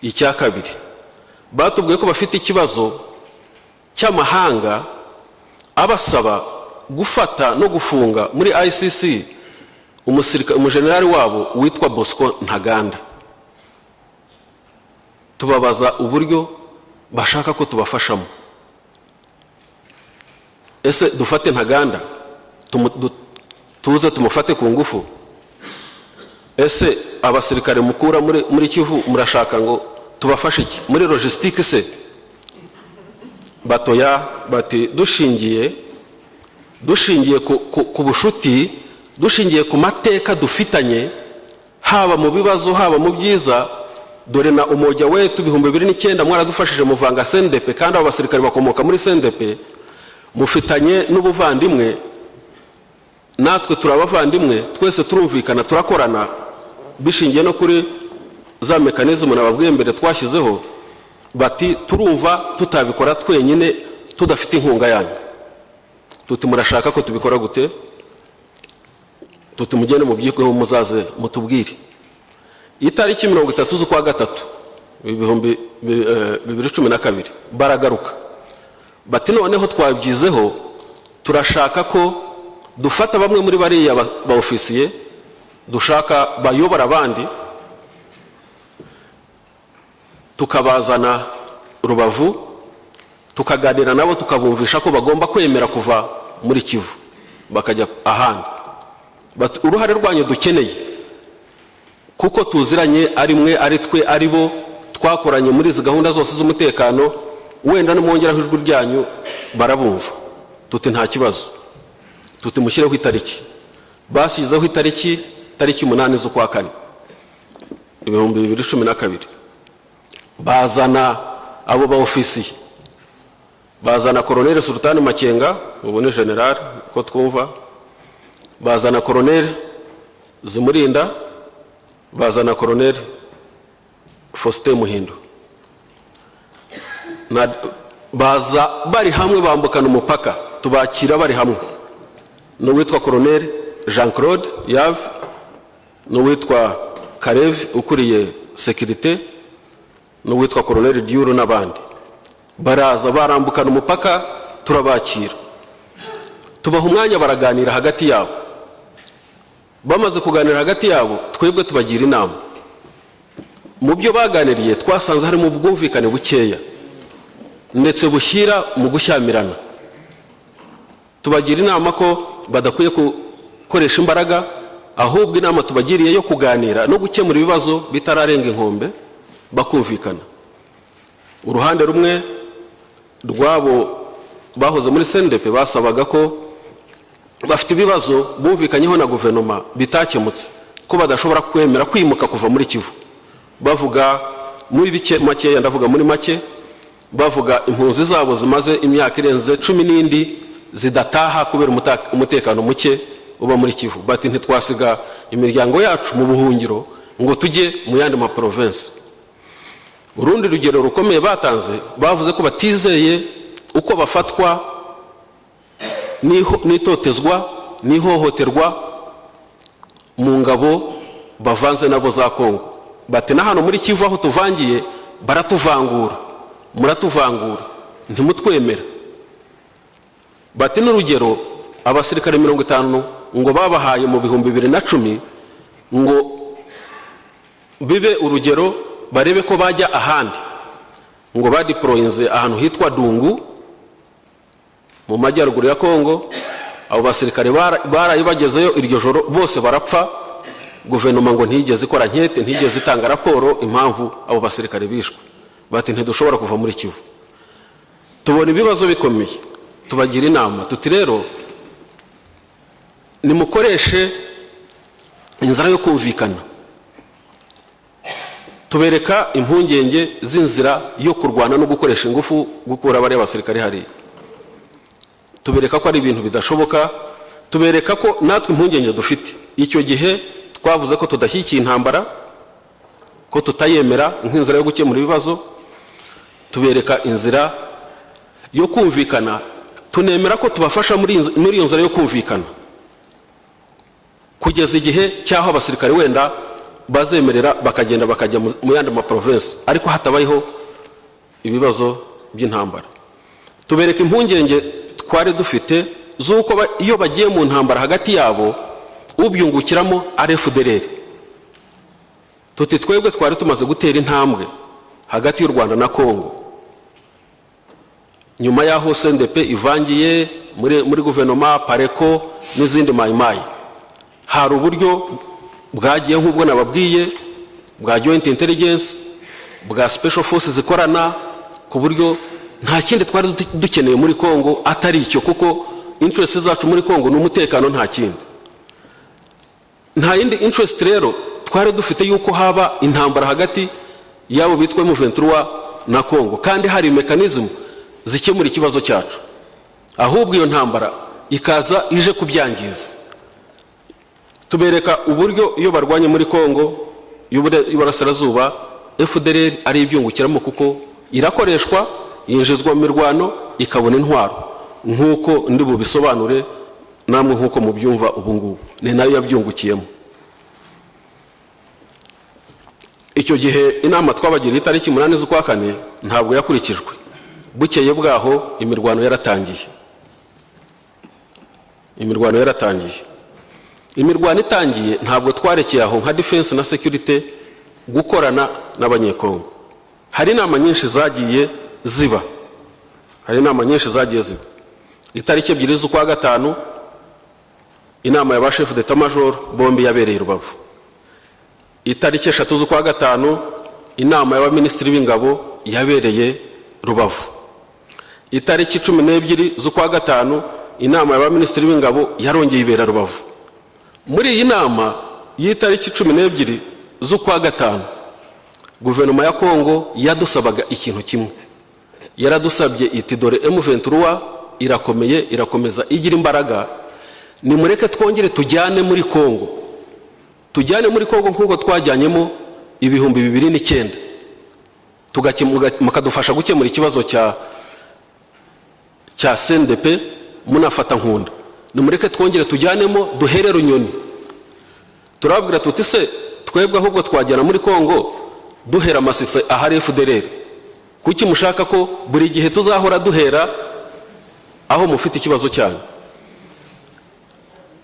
Icya kabiri, batubwiye ko bafite ikibazo cy'amahanga abasaba gufata no gufunga muri ICC umujenerali wabo witwa Bosco Ntaganda. Tubabaza uburyo bashaka ko tubafashamo. Ese dufate Ntaganda, tuze tumufate ku ngufu? Ese abasirikare mukura muri Kivu murashaka ngo tubafashe iki muri logistique se? Batoya, bati dushingiye ku bushuti, dushingiye ku mateka dufitanye, haba mu bibazo, haba mu byiza, dore na Umoja Wetu 2009 mwaradufashije muvanga CNDP, kandi abo basirikare bakomoka muri CNDP, mufitanye n'ubuvandimwe, natwe turi abavandimwe, twese turumvikana, turakorana, bishingiye no kuri za mécanismes nababwiye mbere twashyizeho. Bati turumva tutabikora twenyine tudafite inkunga yanyu. Tuti murashaka ko tubikora gute? Tuti mugende mubyikeho, muzaze mutubwire. Itariki 30 z'ukwa gatatu 2012 baragaruka, bati noneho twabyizeho, turashaka ko dufata bamwe muri bariya ba ofisiye dushaka bayobora abandi, tukabazana Rubavu, tukaganira nabo, tukabumvisha ko bagomba kwemera kuva muri Kivu bakajya ahandi. Bati uruhare rwanyu dukeneye, kuko tuziranye, ari mwe, ari twe, ari bo, twakoranye muri izi gahunda zose z'umutekano, wenda nimwongeraho ijwi ryanyu barabumva. Tuti nta kibazo. Tuti mushyireho itariki. Bashyizeho itariki, tariki 8 z'ukwa kane 2012. Bazana abo ba ofisiye, bazana Koroneli Sultani Makenga, ubu ni general ko twumva, bazana Koroneli Zimurinda, bazana Koroneli Faustin Muhindo. Baza bari hamwe, bambukana umupaka, tubakira bari hamwe n'uwitwa Koroneli Jean Claude Yave n'uwitwa Karevi ukuriye sécurité n'uwitwa Koroneli Diyuru n'abandi. Baraza barambukana umupaka, turabakira, tubaha umwanya, baraganira hagati yabo. Bamaze kuganira hagati yabo, twebwe tubagira inama. Mu byo baganiriye twasanze harimo ubwumvikane bukeya, ndetse bushyira mu gushyamirana. Tubagira inama ko badakwiye gukoresha imbaraga, ahubwo inama tubagiriye yo kuganira no gukemura ibibazo bitararenga inkombe, bakumvikana. Uruhande rumwe rw'abo bahoze muri CNDP basabaga ko bafite ibibazo bumvikanyeho na guverinoma bitakemutse, ko badashobora kwemera kwimuka kuva muri Kivu. Bavuga muri bike makeya, ndavuga muri make, bavuga impunzi zabo zimaze imyaka irenze 10 n'indi zidataha kubera umutekano muke uba muri Kivu. Bati ntitwasiga imiryango yacu mu buhungiro ngo tujye mu yandi maprovensi. Urundi rugero rukomeye batanze, bavuze ko batizeye uko bafatwa n'itotezwa n'ihohoterwa mu ngabo bavanze nabo za Kongo. Bati na hano muri Kivu aho tuvangiye baratuvangura, muratuvangura, ntimutwemera. Bati n'urugero, abasirikare 50 ngo babahaye mu 2010 ngo bibe urugero barebe ko bajya ahandi, ngo badeployinze ahantu hitwa Dungu. Mu majyaruguru ya Kongo. Abo basirikare baraye bagezeyo iryo joro, bose barapfa. Guverinoma ngo ntiyigeze ikora enquête, ntiyigeze itanga raporo impamvu abo basirikare bishwe. Bati: "Ntidushobora kuva muri Kivu." Tubona ibibazo bikomeye, tubagira inama tuti: "Rero nimukoreshe inzira yo kumvikana." Tubereka impungenge z'inzira yo kurwana no gukoresha ingufu gukura bariya basirikare hariya. Tubereka ko ari ibintu bidashoboka, tubereka ko natwe impungenge dufite. Icyo gihe twavuze ko tudashyigikiye intambara, ko tutayemera nk'inzira yo gukemura ibibazo. Tubereka inzira yo kumvikana, tunemera ko tubafasha muri iyo nzira yo kumvikana kugeza igihe cy'aho abasirikare wenda bazemerera bakagenda, bakajya mu yandi maprovinsi, ariko hatabayeho ibibazo by'intambara. Tubereka impungenge twari dufite z'uko iyo bagiye mu ntambara hagati yabo, ubyungukiramo ari FDLR. Tuti: "Twebwe twari tumaze gutera intambwe hagati y'u Rwanda na Kongo nyuma y'aho CNDP ivangiye muri guverinoma, PARECO n'izindi Mayimayi. Hari uburyo bwagiye, nk'ubwo nababwiye bwa joint intelligence, bwa special forces zikorana, ku buryo nta kindi twari dukeneye muri Kongo atari icyo, kuko interest zacu muri Kongo ni umutekano, nta kindi, nta yindi interest rero twari dufite yuko haba intambara hagati y'abo bitwa M23 na Kongo, kandi hari mécanisme zikemura ikibazo cyacu, ahubwo iyo ntambara ikaza ije kubyangiza." Tubereka uburyo iyo barwanye muri Kongo y'Uburasirazuba, FDLR ari ibyungukiramo, kuko irakoreshwa, yinjizwa mu mirwano, ikabona intwaro, nk'uko ndi bubisobanure namwe nk'uko mubyumva ubu ngubu, ni nayo yabyungukiyemo. Icyo gihe inama twabagiriye itariki 8 z'ukwa kane ntabwo yakurikijwe. Bukeye bwaho imirwano yaratangiye. Imirwano yaratangiye. Imirwano itangiye, ntabwo twarekeye aho nka defense na security gukorana n'Abanyekongo. Hari inama nyinshi zagiye ziba, hari inama nyinshi zagiye ziba. Itariki 2 z'ukwa gatanu, inama ya ba chef d'état major bombi yabereye i Rubavu. Itariki 3 z'ukwa gatanu, inama y'abaminisitiri b'ingabo yabereye Rubavu. Itariki 12 z'ukwa gatanu, inama y'abaminisitiri b'ingabo yarongeye ibera Rubavu. Muri iyi nama y'itariki 12 z'ukwa gatanu, guverinoma ya Kongo yadusabaga ikintu kimwe. Yaradusabye iti: "Dore M23 irakomeye, irakomeza igira imbaraga, nimureke twongere tujyane muri Kongo, tujyane muri Kongo nk'uko twajyanyemo 2009, mukadufasha gukemura ikibazo cya CNDP munafata Nkunda. Nimureke twongere tujyanemo, duhere Runyoni." Turababwira tuti: "Se twebwe ahubwo twajyana muri Kongo duhera Masisi ahari FDLR? Kuki mushaka ko buri gihe tuzahora duhera aho mufite ikibazo cyanyu?"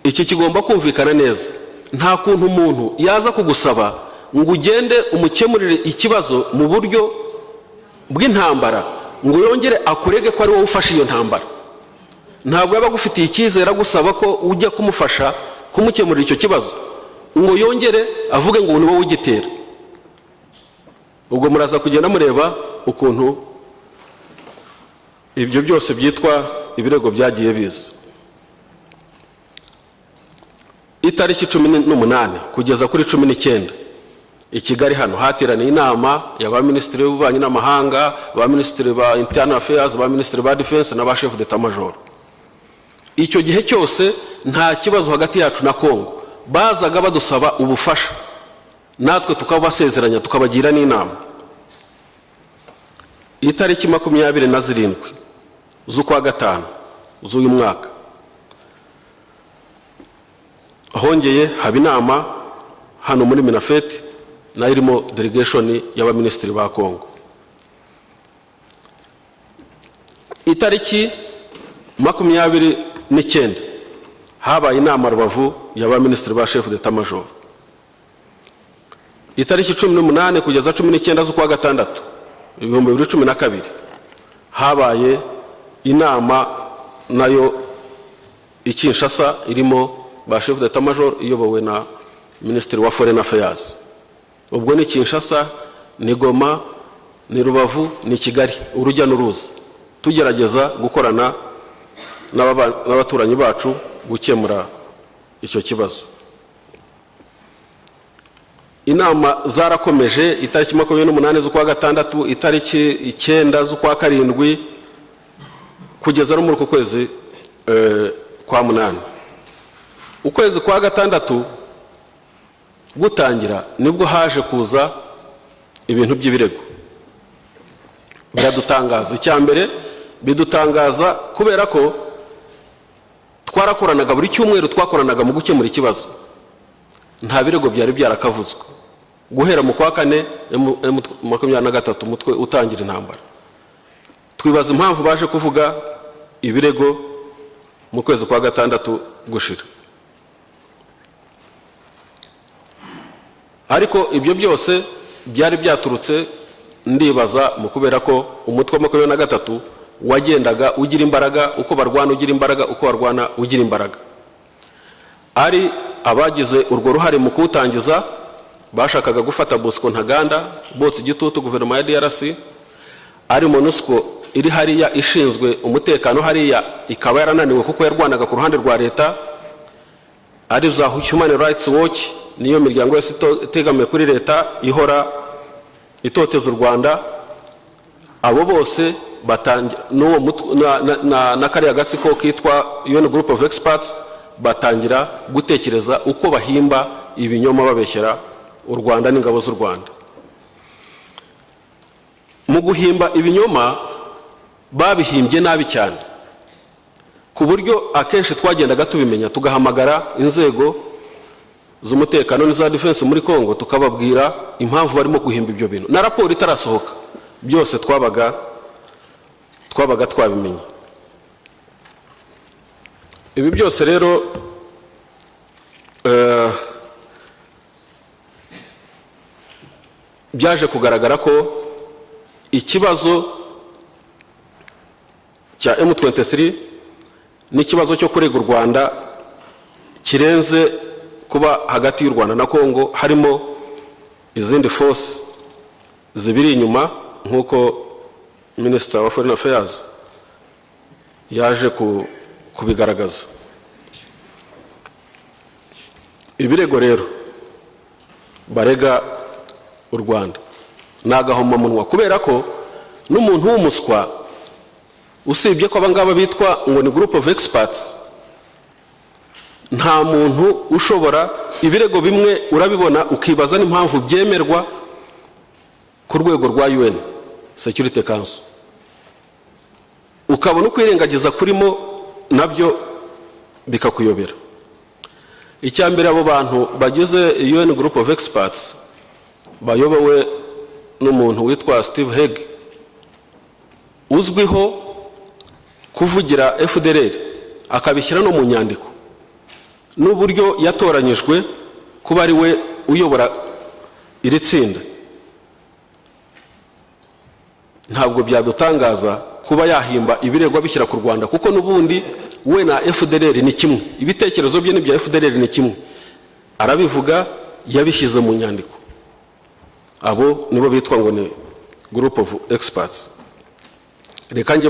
Iki kigomba kumvikana neza. Nta kuntu umuntu yaza kugusaba ngo ugende umukemurire ikibazo mu buryo bw'intambara, ngo yongere akurege ko ari wowe ufashe iyo ntambara. Ntabwo yaba agufitiye icyizere agusaba ko ujya kumufasha kumukemurira icyo kibazo, ngo yongere avuge ngo ni wowe ugitera. Ubwo muraza kugenda mureba ukuntu ibyo byose byitwa ibirego byagiye biza. Itariki 18 kugeza kuri 19, i Kigali hano hateraniye inama ya ba minisitiri b'ububanyi n'amahanga, ba minisitiri ba internal affairs, ba minisitiri ba defense na ba chef d'état major. Icyo gihe cyose nta kibazo hagati yacu na Kongo. Bazaga badusaba ubufasha, natwe tukabasezeranya, tukabagira n'inama. Itariki 27 z'ukwa gatanu z'uyu mwaka, hongeye haba inama hano muri MINAFFET, nayo irimo delegation y'abaminisitiri ba Kongo. Itariki 29 habaye inama Rubavu y'abaminisitiri ba chef d'état major. Itariki 18 kugeza 19 z'ukwa gatandatu 2012, habaye inama nayo i Kinshasa, irimo ba chef d'état major, iyobowe na Minisitiri wa Foreign Affairs. Ubwo ni Kinshasa, ni Goma, ni Rubavu, ni Kigali, urujya n'uruza, tugerageza gukorana n'abaturanyi bacu gukemura icyo kibazo. Inama zarakomeje: itariki 28 z'ukwa gatandatu, itariki 9 z'ukwa karindwi, kugeza no muri uku kwezi kwa munani. Ukwezi kwa gatandatu gutangira nibwo haje kuza ibintu by'ibirego, biradutangaza. Icya mbere bidutangaza kubera ko twarakoranaga buri cyumweru, twakoranaga mu gukemura ikibazo, nta birego byari byarakavuzwe guhera mu kwa kane M23, umutwe utangira intambara. Twibaza impamvu baje kuvuga ibirego mu kwezi kwa gatandatu gushira. Ariko ibyo byose byari byaturutse, ndibaza, mu kubera ko umutwe wa 23 wagendaga ugira imbaraga, uko barwana ugira imbaraga, uko barwana ugira imbaraga. Ari abagize urwo ruhare mu kuwutangiza bashakaga gufata Bosco Ntaganda, botsa igitutu guverinoma ya DRC, ari MONUSCO iri hariya ishinzwe umutekano hariya ikaba yarananiwe kuko yarwanaga ku ruhande rwa leta, ari za Human Rights Watch, niyo miryango yose itegamiye kuri leta ihora itoteza u Rwanda. Abo bose batangira n'uwo na kariya gatsiko kitwa UN Group of Experts, batangira gutekereza uko bahimba ibinyoma babeshyera u Rwanda n'ingabo z'u Rwanda. Mu guhimba ibinyoma babihimbye nabi cyane, ku buryo akenshi twagendaga tubimenya, tugahamagara inzego z'umutekano n'iza defense muri Congo, tukababwira impamvu barimo guhimba ibyo bintu. Na raporo itarasohoka, byose twabaga twabimenye. Ibi byose rero byaje kugaragara ko ikibazo cya M23 n'ikibazo cyo kurega u Rwanda kirenze kuba hagati y'u Rwanda na Congo, harimo izindi force zibiri inyuma, nk'uko Minisita wa Foreign Affairs yaje kubigaragaza. Ibirego rero barega u Rwanda ni agahomamunwa, kubera ko n'umuntu w'umuswa, usibye ko abangaba bitwa ngo ni group of experts, nta muntu ushobora. Ibirego bimwe urabibona ukibaza n'impamvu byemerwa ku rwego rwa UN Security Council, ukabona ukwirengagiza kurimo nabyo bikakuyobera. Icya mbere, abo bantu bagize UN Group of Experts bayobowe n'umuntu witwa Steve Hague, uzwiho kuvugira FDLR, akabishyira no mu nyandiko, n'uburyo yatoranyijwe kuba ari we uyobora iri tsinda, ntabwo byadutangaza kuba yahimba ibirego abishyira ku Rwanda, kuko n'ubundi we na FDLR ni kimwe, ibitekerezo bye n'ibya FDLR ni kimwe, arabivuga, yabishyize mu nyandiko. Abo nibo bitwa ngo ni group of experts. Reka njye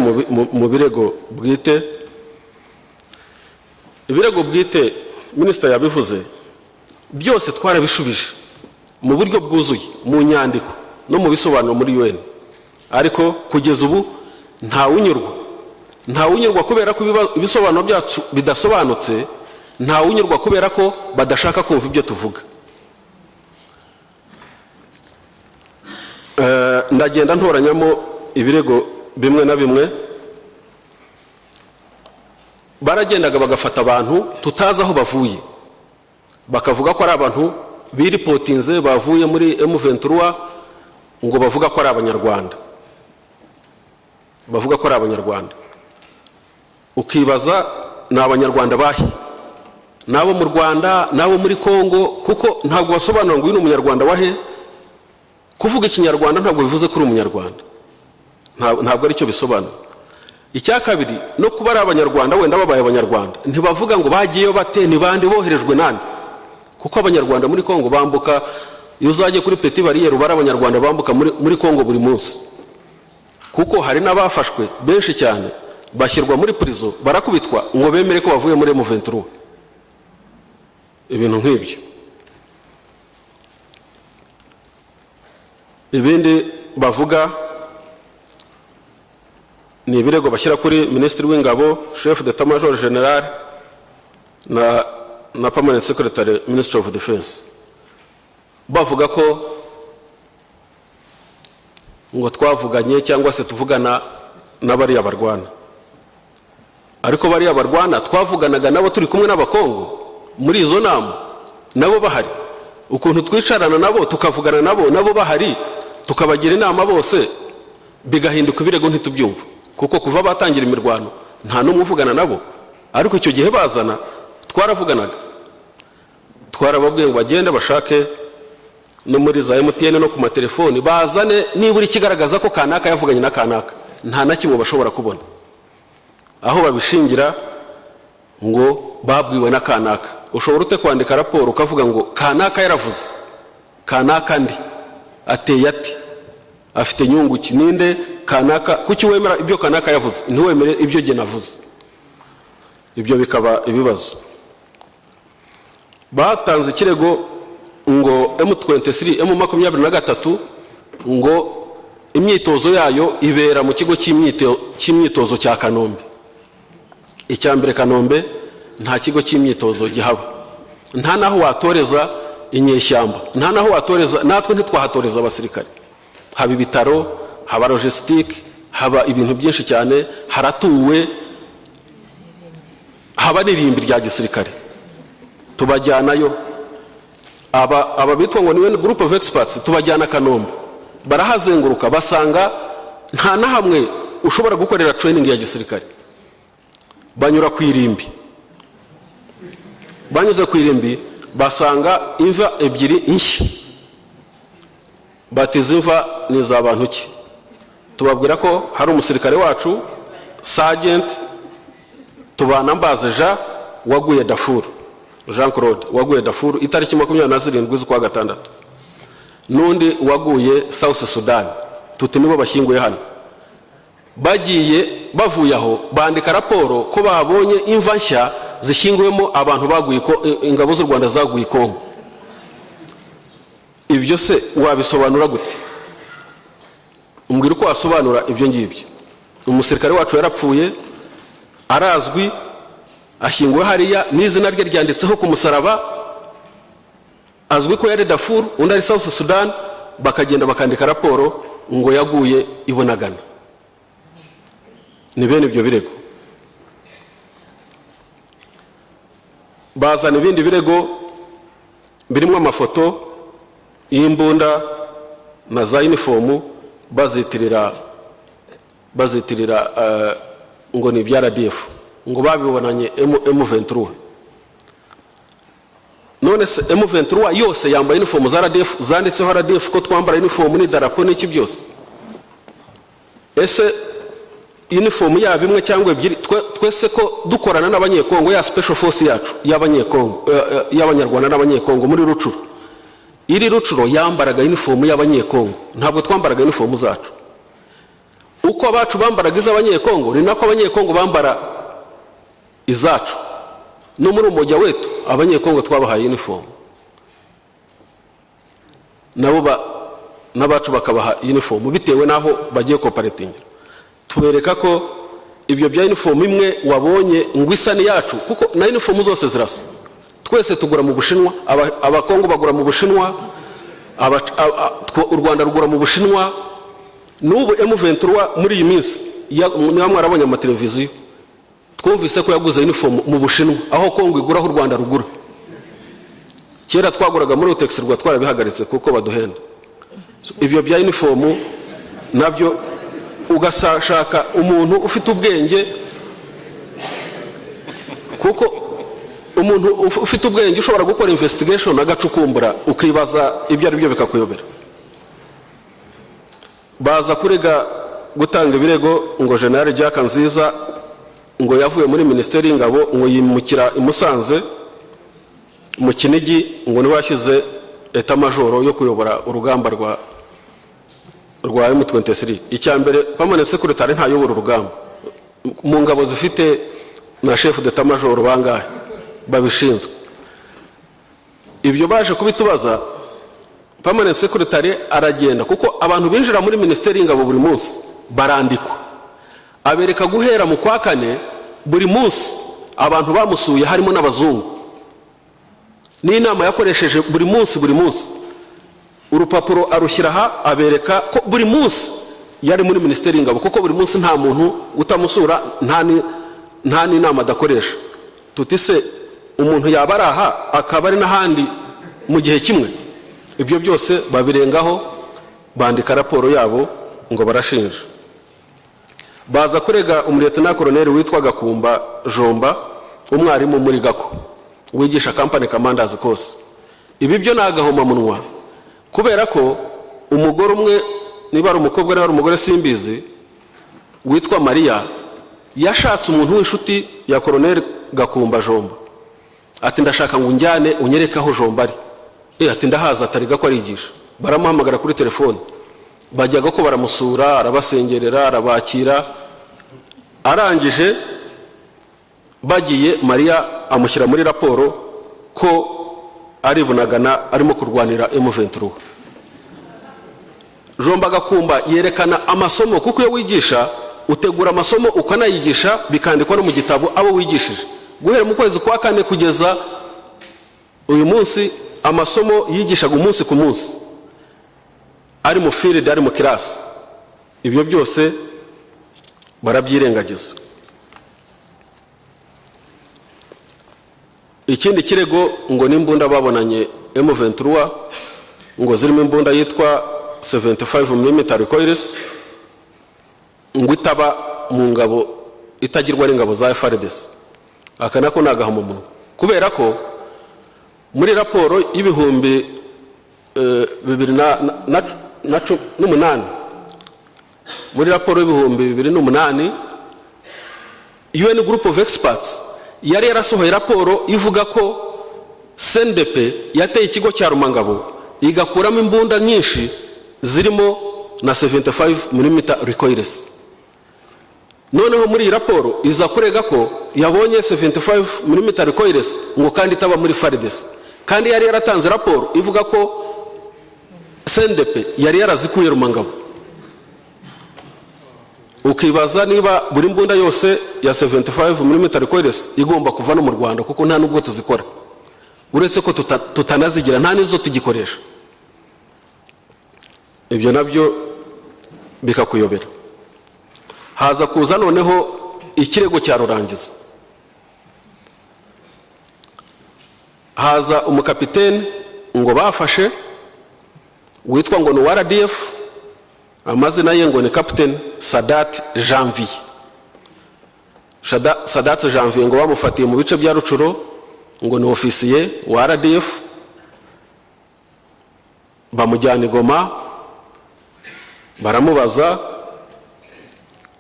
mu birego bwite. Ibirego bwite, minisita yabivuze, byose twarabishubije mu buryo bwuzuye, mu nyandiko no mu bisobanuro muri UN, ariko kugeza ubu ntawunyurwa. Ntawunyurwa kubera ko ibisobanuro byacu bidasobanutse, ntawunyurwa kubera ko badashaka kumva ibyo tuvuga. Ndagenda ntoranyamo ibirego bimwe na bimwe. Baragendaga bagafata abantu tutazi aho bavuye, bakavuga ko ari abantu biripotinze bavuye muri M23, ngo bavuga ko ari Abanyarwanda, bavuga ko ari Abanyarwanda. Ukibaza ni Abanyarwanda bahe? N'abo mu Rwanda, n'abo muri Congo? Kuko ntabwo basobanura ngo uyu ni Umunyarwanda wahe. Kuvuga Ikinyarwanda ntabwo bivuze ko uri Umunyarwanda, ntabwo aricyo bisobanura. Icya kabiri, no kuba ari Abanyarwanda, wenda babaye Abanyarwanda, ntibavuga ngo bagiyeyo bate, ni bande, boherejwe nande, kuko Abanyarwanda muri Kongo bambuka. Iyo uzajya kuri Petite Barrière, ubara Abanyarwanda bambuka muri Kongo buri munsi, kuko hari n'abafashwe benshi cyane bashyirwa muri prison, barakubitwa ngo bemere ko bavuye muri M23, ibintu nk'ibyo. Ibindi bavuga ni ibirego bashyira kuri Minisitiri w'Ingabo, Chef d'état major général na Permanent Secretary, Ministry of Defense, bavuga ko ngo twavuganye cyangwa se tuvugana na bariya barwana. Ariko bariya barwana twavuganaga nabo turi kumwe n'Abakongo muri izo nama, nabo bahari. Ukuntu twicarana nabo, tukavugana nabo, nabo bahari, tukabagira inama bose, bigahinduka ibirego, ntitubyumva, kuko kuva batangira imirwano nta n'umwe uvugana nabo. Ariko icyo gihe bazana twaravuganaga. Twarababwiye ngo bagende bashake no muri za MTN no ku matelefoni, bazane nibura ikigaragaza ko kanaka yavuganye na kanaka. Nta na kimwe bashobora kubona aho babishingira ngo babwiwe na kanaka. Ushobora ute kwandika raporo ukavuga ngo kanaka yaravuze, kanaka ndi ateye ati, afite inyungu ki, ninde kanaka? Kuki wemera ibyo kanaka yavuze, ntiwemere ibyo jye navuze? Ibyo bikaba ibibazo. Batanze ikirego ngo M23, M23, ngo imyitozo yayo ibera mu kigo cy'imyitozo cya Kanombe. Icya mbere, Kanombe nta kigo cy'imyitozo gihaba, nta n'aho watoreza inyeshyamba, nta n'aho watoreza, natwe ntitwahatoreza abasirikare. Haba ibitaro, haba logistique, haba ibintu byinshi cyane, haratuwe, haba n'irimbi rya gisirikare. Tubajyanayo, aba bitwa ngo ni group of experts, tubajyana Kanombe, barahazenguruka, basanga nta na hamwe ushobora gukorera training ya gisirikare. Banyura ku irimbi, banyuze ku irimbi basanga imva ebyiri nshya. Bati: "Izi mva ni iz'abantu ki?" Tubabwira ko hari umusirikare wacu, Sergeant Tubana Mbaze Jean, waguye Darfur, Jean Claude, waguye Darfur itariki 27 z'ukwa gatandatu, n'undi waguye South Sudan, tuti nibo bashyinguye hano. Bagiye, bavuye aho bandika raporo ko babonye imva nshya zishyinguwemo abantu baguye, ingabo z'u Rwanda zaguye i Kongo. Ibyo se wabisobanura gute? Umbwira uko wasobanura ibyo ngibyo. Umusirikare wacu yarapfuye, arazwi, ashyinguwe hariya, n'izina rye ryanditseho ku musaraba, azwi ko yari Darfur, undi ari South Sudan. Bakagenda bakandika raporo ngo yaguye i Bunagana. Ni bene ibyo birego. Bazana ibindi birego birimo amafoto y'imbunda na za uniform, bazitirira ngo ni ibya RDF, ngo babibonanye M23. None se M23 yose yambaye uniform za RDF, zanditseho RDF, ko twambara uniform n'idarapo n'iki byose? Ese uniform yaba imwe cyangwa ebyiri, twese ko dukorana n'Abanyekongo, ya special force yacu y'Abanyekongo, y'Abanyarwanda n'Abanyekongo muri Rucuro, iri Rucuro yambaraga uniform y'Abanyekongo, ntabwo twambaraga uniform zacu. Uko abacu bambaraga iz'Abanyekongo, ni nako Abanyekongo bambara izacu. No muri Umoja Wetu, Abanyekongo twabahaye uniform nabo, n'abacu bakabaha uniform bitewe n'aho bagiye cooperatingira. Tubereka ko ibyo bya uniform imwe wabonye ngo isa n'iyacu, kuko na uniform zose zirasa, twese tugura mu Bushinwa, Abakongo bagura mu Bushinwa, u Rwanda rugura mu Bushinwa. N'ubu M23 muri iyi minsi, niba mwarabonye amateleviziyo, twumvise ko yaguze uniform mu Bushinwa. Aho Kongo igura, aho u Rwanda rugura. Kera twaguraga muri Utexrwa, twarabihagaritse kuko baduhenda. So, ibyo bya uniform nabyo ugasashaka umuntu ufite ubwenge, kuko umuntu ufite ubwenge ushobora gukora investigation, agacukumbura, ukibaza ibyo ari byo bikakuyobera. Baza kurega gutanga ibirego ngo General Jack Nziza ngo yavuye muri Minisiteri y'Ingabo, ngo yimukira i Musanze mu Kinigi, ngo niho yashyize état-major yo kuyobora urugamba rwa M23. Icya mbere, permanent secretary ntayobora urugamba. Mu ngabo zifite na chef d'état major bangahe babishinzwe? Ibyo baje kubitubaza. Permanent secretary aragenda, kuko abantu binjira muri Minisiteri y'Ingabo buri munsi barandikwa. Abereka guhera mu kwa kane, buri munsi abantu bamusuye, harimo n'abazungu, n'inama yakoresheje buri munsi. Buri munsi urupapuro arushyira aha, abereka ko buri munsi yari muri Minisiteri y'Ingabo, kuko buri munsi nta muntu utamusura, nta n'inama adakoresha. Tuti: "Se umuntu yaba ari aha, akaba ari n'ahandi mu gihe kimwe?" Ibyo byose babirengaho, bandika raporo yabo ngo barashinja. Baza kurega umuliyetona koroneri witwa Gakumba Jomba, umwarimu muri Gako wigisha company commanders course. Ibi byo ni agahomamunwa, kubera ko umugore umwe, niba ari umukobwa, niba ari umugore simbizi, witwa Mariya, yashatse umuntu w'inshuti ya Koroneri Gakumba Jomba, ati: "Ndashaka ngo unjyane unyereke aho Jomba ari." Ati: "Ndahaza." Atari ko arigisha. Baramuhamagara kuri telefone, bajyaga ko baramusura, arabasengerera, arabakira. Arangije bagiye, Mariya amushyira muri raporo ko ari Bunagana, arimo kurwanira M23. Jomba Gakumba yerekana amasomo, kuko iyo wigisha utegura amasomo, ukanayigisha, bikandikwa no mu gitabo abo wigishije, guhera mu kwezi kwa kane kugeza uyu munsi, amasomo yigishaga umunsi ku munsi, ari mu field, ari mu class. Ibyo byose barabyirengagiza. Ikindi kirego ngo n'imbunda babonanye M23, ngo zirimo imbunda yitwa 75 mm recoilless, ngo itaba mu ngabo, itagirwa n'ingabo za FARDC. Aka nako ni agahomamunwa, kubera ko muri raporo y'ibihumbi bibiri n'umunani, muri raporo y'ibihumbi bibiri n'umunani, UN Group of Experts yari yarasohoye raporo ivuga ko CNDP yateye ikigo cya Rumangabo, igakuramo imbunda nyinshi zirimo na 75 mm recoilless. Noneho muri iyi raporo iza kurega ko yabonye 75 mm recoilless, ngo kandi itaba muri FARDC, kandi yari yaratanze raporo ivuga ko CNDP yari yarazikuye Rumangabo. Ukibaza niba buri mbunda yose ya 75 mm recoilless igomba kuva no mu Rwanda, kuko nta nubwo tuzikora, uretse ko tutanazigira, nta n'izo tugikoresha. Ibyo nabyo bikakuyobera. Haza kuza noneho ikirego cya Rurangiza. Haza umukapitene ngo bafashe witwa ngo ni uwa RDF, amazina ye ngo ni Kapitene Sadat Janvier. Sadat Janvier ngo bamufatiye mu bice bya Rucuro, ngo ni ofisiye wa RDF. Bamujyana i Goma, baramubaza,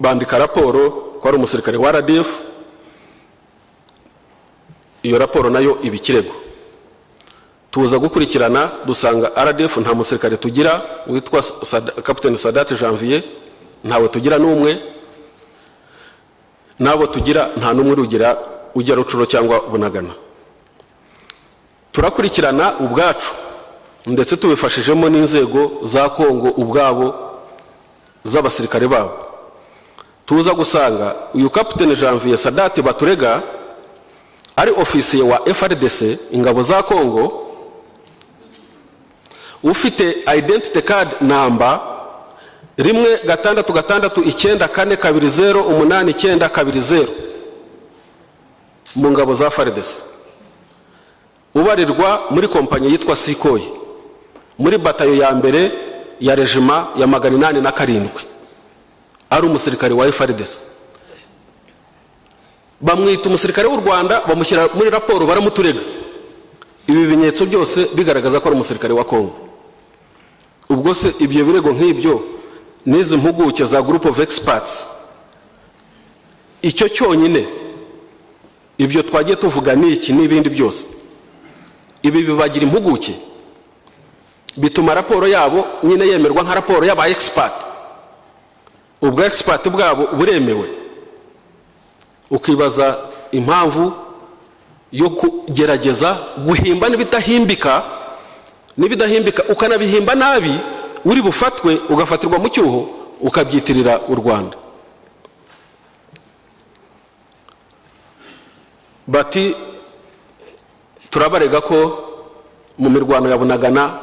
bandika raporo ko ari umusirikare wa RDF. Iyo raporo nayo iba ikirego. Tuza gukurikirana, dusanga RDF nta musirikare tugira witwa Captain Sadat Janvier, ntawe tugira n'umwe. N'abo tugira nta n'umwe urugira ujya Rucuro cyangwa Bunagana. Turakurikirana ubwacu, ndetse tubifashijemo n'inzego za Kongo ubwabo z'abasirikare babo, tuza gusanga uyu Kapitene Janvier Sadati baturega ari ofisiye wa FARDC, ingabo za Kongo, ufite identity card number 16694208920 mu ngabo za FARDC, ubarirwa muri kompanyi yitwa Sikoyi, muri batayo ya mbere ya régiment ya 807, ari umusirikare wa FARDC. Bamwita umusirikare w'u Rwanda, bamushyira muri raporo, baramuturega. Ibi bimenyetso byose bigaragaza ko ari umusirikare wa Kongo. Ubwo se ibyo birego nk'ibyo N'izi mpuguke za group of experts, icyo cyonyine, ibyo twagiye tuvuga ni iki n'ibindi byose, ibi bibagira impuguke, bituma raporo yabo nyine yemerwa nka raporo y'aba expert. Ubwo expert bwabo buremewe. Ukibaza impamvu yo kugerageza guhimba n'ibidahimbika, n'ibidahimbika ukanabihimba nabi, uri bufatwe ugafatirwa mu cyuho, ukabyitirira u Rwanda. Bati turabarega ko mu mirwano ya Bunagana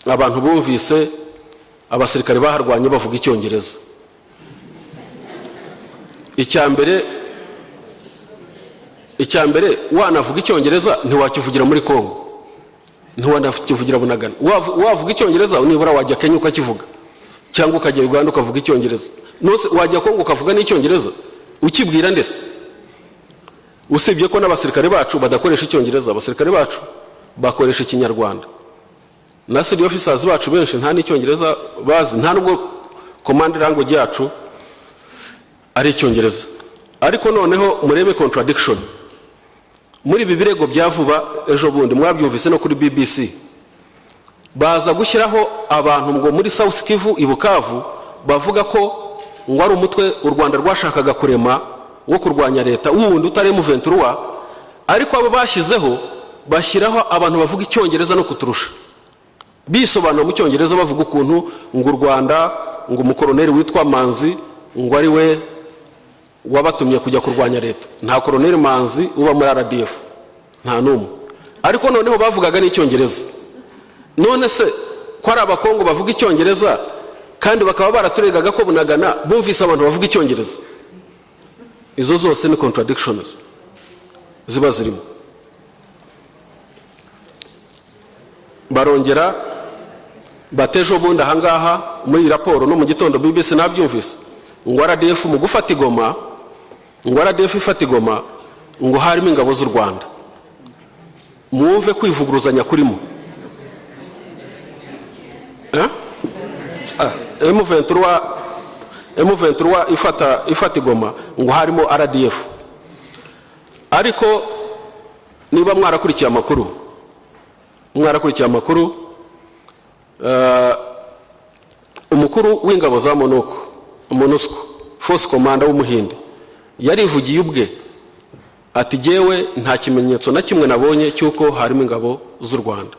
abantu bumvise abasirikare baharwanye bavuga Icyongereza. Icya mbere, wanavuga Icyongereza ntiwakivugira muri Kongo, ntiwanakivugira Bunagana. Wavuga Icyongereza nibura wajya Kenya ukakivuga, cyangwa ukajya Uganda ukavuga Icyongereza. Nose wajya Kongo ukavuga n'Icyongereza, ukibwira ndetse? Usibye ko n'abasirikare bacu badakoresha Icyongereza, abasirikare bacu bakoresha Ikinyarwanda, na senior officers bacu benshi nta n'Icyongereza bazi, nta nubwo command language yacu ari Icyongereza. Ariko noneho murebe contradiction muri ibi birego bya vuba. Ejo bundi mwabyumvise no kuri BBC, baza gushyiraho abantu ngo muri South Kivu i Bukavu, bavuga ko ngo ari umutwe u Rwanda rwashakaga kurema wo kurwanya leta, wundi utari M23. Ariko abo bashyizeho, bashyiraho abantu bavuga Icyongereza no kuturusha, bisobanura mu Cyongereza, bavuga ukuntu ngo u Rwanda, ngo umukoroneri witwa Manzi ngo ari we wabatumye kujya kurwanya leta. Nta koroneri Manzi uba muri RDF, nta n'umwe. Ariko noneho bavugaga n'Icyongereza. None se ko ari Abakongo bavuga Icyongereza, kandi bakaba baraturegaga ko Bunagana bumvise abantu bavuga Icyongereza? Izo zose ni contradictions ziba zirimo. Barongera batejo bundi ahangaha muri iyi raporo, no mu gitondo BBC nabyumvise, ngo RDF mu gufata igoma, ngo RDF ifata igoma, ngo harimo ingabo z'u Rwanda. Mwumve kwivuguruzanya kurimo. Eh? Ah, M23, M23 ifata igoma ngo harimo RDF. Ariko niba mwarakurikiye amakuru, umukuru w'ingabo za MONUC, MONUSCO force commander w'Umuhinde, yarivugiye ubwe ati: "Jyewe nta kimenyetso na kimwe nabonye cy'uko harimo ingabo z'u Rwanda."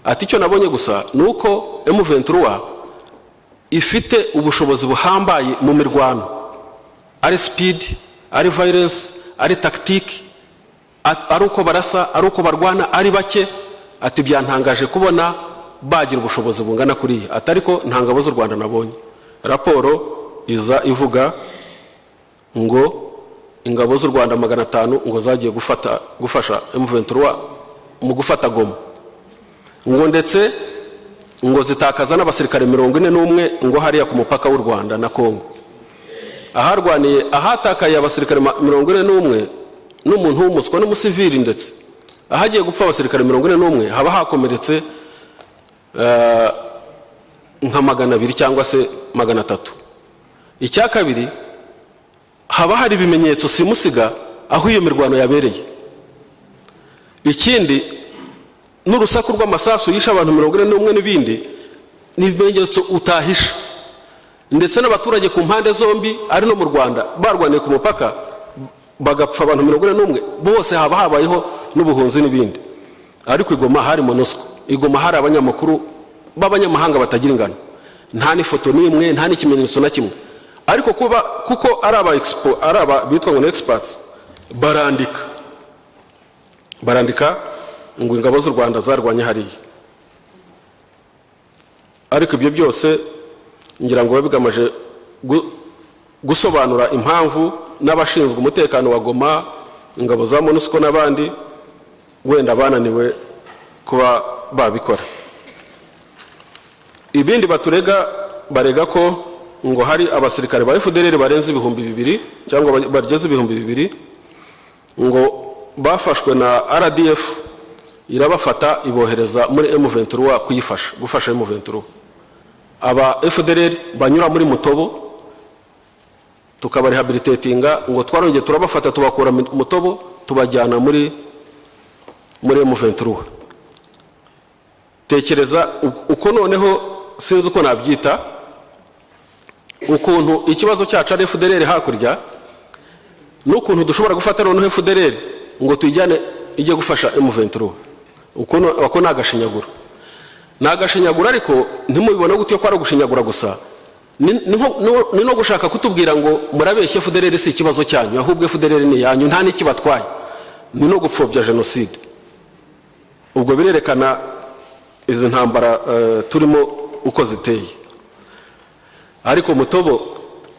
Ati: "Icyo nabonye gusa ni uko M23 ifite ubushobozi buhambaye mu mirwano, ari speed, ari violence, ari tactique, ari uko barasa, ari uko barwana ari bake." Ati: "Byantangaje kubona bagira ubushobozi bungana kuriya." Ati: "Ariko nta ngabo z'u Rwanda nabonye." Raporo iza ivuga ngo ingabo z'u Rwanda 500 ngo zagiye gufasha M23 mu gufata Goma, ngo ndetse ngo zitakaza n'abasirikare 41 ngo hariya ku mupaka w'u Rwanda na Kongo aharwaniye. Ahatakaye abasirikare 41 n'umuntu w'umuswa n'umusivili, ndetse ahagiye gupfa abasirikare 41 haba hakomeretse nka 200 cyangwa se 300. Icya kabiri, haba hari ibimenyetso simusiga aho iyo mirwano yabereye. Ikindi, n'urusaku rw'amasasu yishe abantu 41 n'ibindi, ni ibimenyetso utahisha. Ndetse n'abaturage ku mpande zombi, ari no mu Rwanda barwaniye ku mupaka bagapfa abantu 41 bose, haba habayeho n'ubuhunzi n'ibindi. Ariko igoma hari MONUSCO, igoma hari abanyamakuru b'abanyamahanga batagira ingano, nta n'ifoto n'imwe, nta n'ikimenyetso na kimwe. Ariko kuba kuko ari aba expo, ari aba bitwa ngo ni experts, barandika ngo ingabo z'u Rwanda zarwanye hariya. Ariko ibyo byose ngira ngo biba bigamije gusobanura impamvu n'abashinzwe umutekano wa Goma, ingabo za MONUSCO n'abandi, wenda bananiwe kuba babikora. Ibindi baturega, barega ko ngo hari abasirikare ba FDLR barenze 2000 cyangwa bageze 2000 ngo bafashwe na RDF, irabafata ibohereza muri M23 kuyifasha, gufasha M23. Aba FDLR banyura muri Mutobo tukabarehabilitatinga, ngo twarongeye turabafata, tubakura Mutobo, tubajyana muri M23. Tekereza uko noneho, sinzi uko nabyita, ukuntu ikibazo cyacu ari FDLR hakurya, n'ukuntu dushobora gufata noneho FDLR ngo tuyijyane ijye gufasha M23. Uko ako ni agashinyaguro, ni agashinyaguro. Ariko ntimubibone gutyo ko ari ugushinyagura gusa, ni no gushaka kutubwira ngo murabeshye, FDLR si ikibazo cyanyu, ahubwo FDLR ni iyanyu, nta n'ikibatwaye. Ni no gupfobya jenoside. Ubwo birerekana izi ntambara turimo uko ziteye. Ariko Mutobo,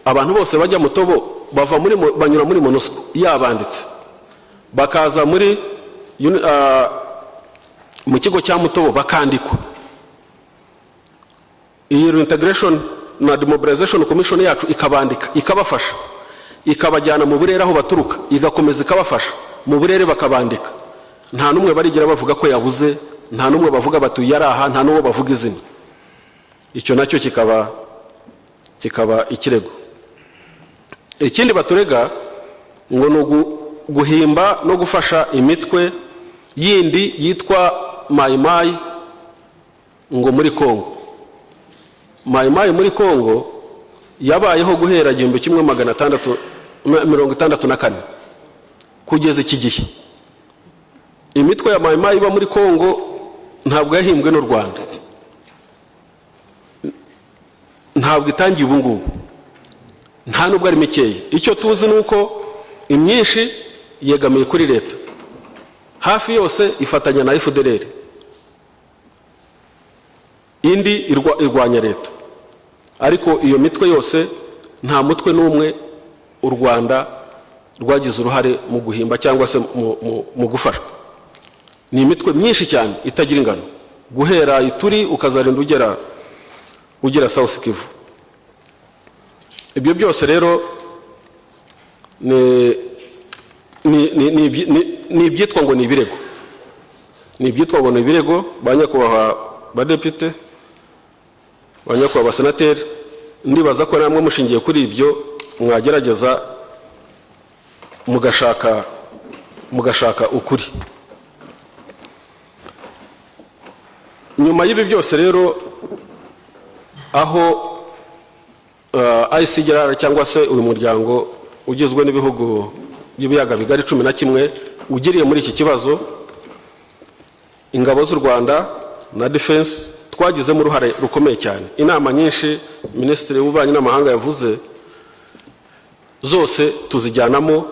abantu bose bajya Mutobo bava muri banyura muri MONUSCO yabanditse, bakaza mu kigo cya Mutobo bakandikwa. Iyi Reintegration na Demobilization Commission yacu ikabandika, ikabafasha, ikabajyana mu burere aho baturuka, igakomeza ikabafasha mu burere, bakabandika. Nta n'umwe barigera bavuga ko yabuze, nta n'umwe bavuga bati uyu yari aha, nta n'uwo bavuga izina. Icyo nacyo kikaba ikirego. Ikindi baturega ngo ni guhimba no gufasha imitwe yindi yitwa Mayimayi ngo muri Kongo. Mayimayi muri Kongo yabayeho guhera 1664 kugeza iki gihe. Imitwe ya Mayimayi iba muri Kongo ntabwo yahimbwe n'u Rwanda, ntabwo itangiye ubu ngubu, nta nubwo ari mikeya. Icyo tuzi ni uko imyinshi yegamiye kuri leta, hafi yose ifatanya na FDLR, indi irwanya leta. Ariko iyo mitwe yose, nta mutwe n'umwe u Rwanda rwagize uruhare mu guhimba cyangwa se mu gufashwa. Ni imitwe myinshi cyane itagira ingano, guhera Ituri ukazarinda ugera South Kivu. Ibyo byose rero ni ibyitwa ngo ni ibirego, ni ibyitwa ngo ni ibirego. Ba nyakubahwa badepite, ba nyakubahwa basenateri, ndibaza ko namwe mushingiye kuri ibyo mwagerageza mugashaka ukuri. Nyuma y'ibi byose rero, aho ICGLR cyangwa se uyu muryango ugizwe n'ibihugu by'ibiyaga bigari 11 ugiriye muri iki kibazo, ingabo z'u Rwanda na defense twagizemo uruhare rukomeye cyane. Inama nyinshi Minisitiri w'Ububanyi n'Amahanga yavuze zose tuzijyanamo,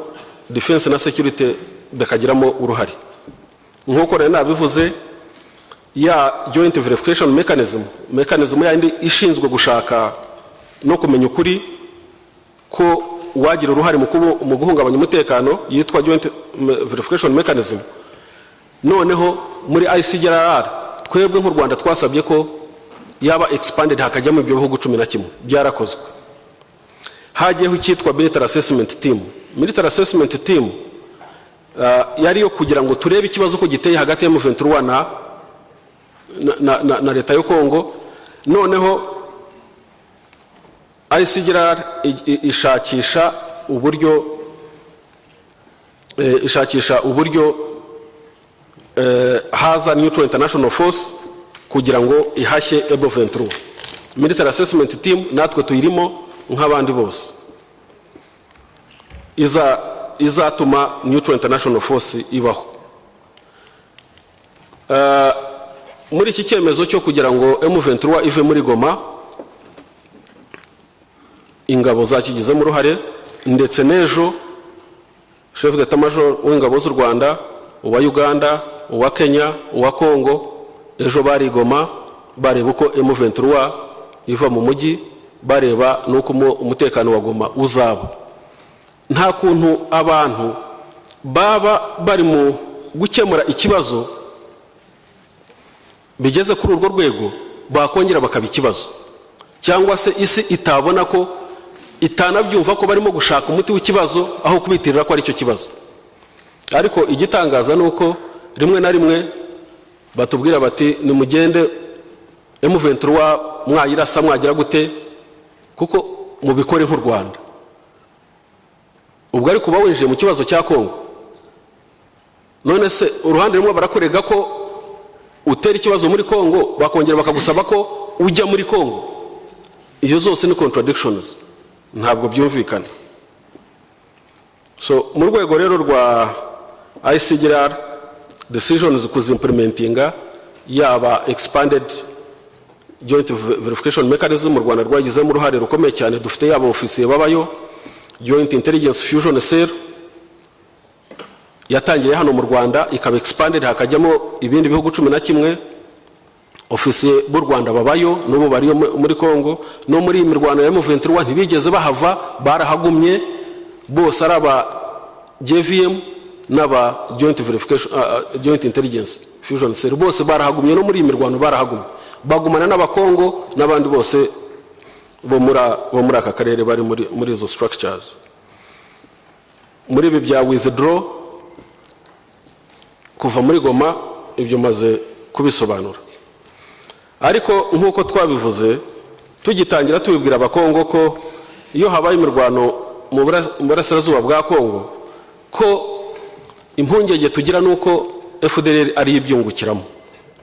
defense na security bakagiramo uruhare. Nk'uko rero nabivuze, ya joint verification mechanism, mechanism yandi ishinzwe gushaka no kumenya ukuri ko uwagira uruhare mu guhungabanya umutekano, yitwa joint verification mechanism. Noneho muri ICGLR twebwe nk'u Rwanda twasabye ko yaba expanded, hakajyamo ibyo bihugu 11. Byarakozwe. Hagiyeho icyitwa military assessment team. Military assessment team yari iyo kugira ngo turebe ikibazo ko giteye hagati ya M23 na leta yo Kongo. Noneho ICGLR ishakisha uburyo haza neutral international force kugira ngo ihashye M23. Military assessment team natwe tuyirimo nk'abandi bose, izatuma neutral international force ibaho. Muri iki cyemezo cyo kugira ngo M23 ive muri Goma, ingabo zakigizemo uruhare. Ndetse n'ejo chef d'état major w'ingabo z'u Rwanda, uwa Uganda, uwa Kenya, uwa Congo, ejo bari i Goma bareba uko M23 iva mu mujyi, bareba n'uko umutekano wa Goma uzaba. Nta kuntu abantu baba bari mu gukemura ikibazo bigeze kuri urwo rwego bakongera bakaba ikibazo, cyangwa se isi itabona ko, itanabyumva ko barimo gushaka umuti w'ikibazo aho kubitirira ko aricyo kibazo. Ariko igitangaza ni uko rimwe na rimwe batubwira bati nimugende. M23 mwayirasa, mwagira gute, kuko mubikore nk'u Rwanda. Ubwo ariko uba winjiye mu kibazo cya Kongo. None se uruhande rumwe barakurega ko utera ikibazo muri Kongo, bakongera bakagusaba ko ujya muri Kongo? Iyo zose ni contradictions, ntabwo byumvikana. So mu rwego rero rwa ICGLR, decisions kuzimplementinga, yaba expanded joint verification mechanism, mu Rwanda rwagizemo uruhare rukomeye cyane, dufite yaba ofisiye babayo, joint intelligence fusion cell yatangiye hano mu Rwanda, ikaba expanded hakajyamo ibindi bihugu 11, ofisiye b'u Rwanda babayo n'ubu bariyo muri Congo. No muri iyi mirwano ya M23 ntibigeze bahava, barahagumye bose, ari aba JVM n'aba joint verification, joint intelligence fusion cell, bose barahagumye. No muri iyi mirwano barahagumye, bagumana n'Abakongo n'abandi bose bo muri aka karere bari muri izo structures. Muri ibi bya withdraw, kuva muri Goma, ibyo maze kubisobanura. Ariko nk'uko twabivuze tugitangira, tubibwira Abakongo ko iyo habaye imirwano mu burasirazuba bwa Kongo, ko impungenge tugira ni uko FDLR ariyo ibyungukiramo.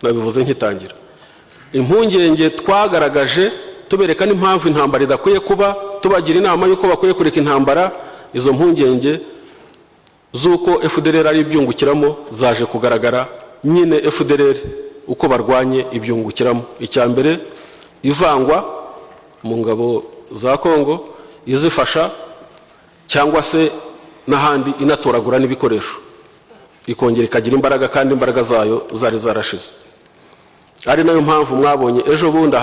Nabivuze nkitangira, impungenge twagaragaje, tubereka n'impamvu intambara idakwiye kuba, tubagira inama y'uko bakwiye kureka intambara. Izo mpungenge z'uko FDLR ari ibyungukiramo zaje kugaragara nyine. FDLR uko barwanye ibyungukiramo. Icya mbere, ivangwa mu ngabo za Kongo izifasha, cyangwa se n'ahandi inatoragura n'ibikoresho, ikongera ikagira imbaraga kandi imbaraga zayo zari zarashize. Ari nayo mpamvu mwabonye ejo bundi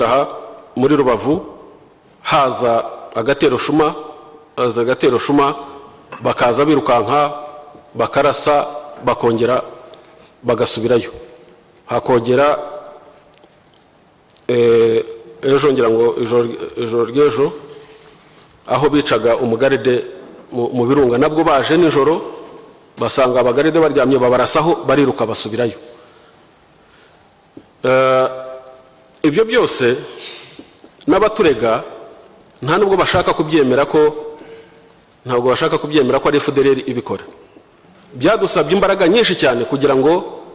aha muri Rubavu haza agatero shuma, haza agatero shuma, bakaza birukanka, bakarasa, bakongera bagasubirayo. Hakongera ejo, ngira ngo ijoro ry'ejo, aho bicaga umugaride mu Birunga, nabwo baje nijoro basanga abagaride baryamye, babarasaho, bariruka basubirayo. Ibyo byose n'abaturega nta nubwo bashaka kubyemera ko, ntabwo bashaka kubyemera ko ari FDLR ibikora. Byadusabye imbaraga nyinshi cyane kugira ngo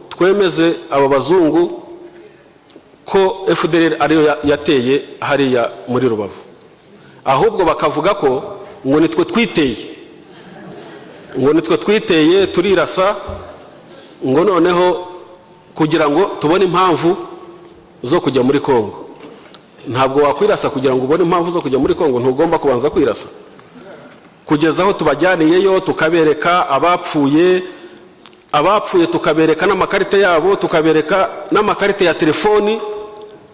twemeze aba bazungu ko FDLR ariyo yateye hariya muri Rubavu, ahubwo bakavuga ko ngo nitwe twiteye, ngo nitwe twiteye turirasa, ngo noneho kugira ngo tubone impamvu zo kujya muri Kongo. Ntabwo wakwirasa kugira ngo ubone impamvu zo kujya muri Kongo, ntugomba kubanza kwirasa. Kugeza aho tubajyaniyeyo, tukabereka abapfuye, abapfuye tukabereka n'amakarita yabo, tukabereka n'amakarita ya telefoni,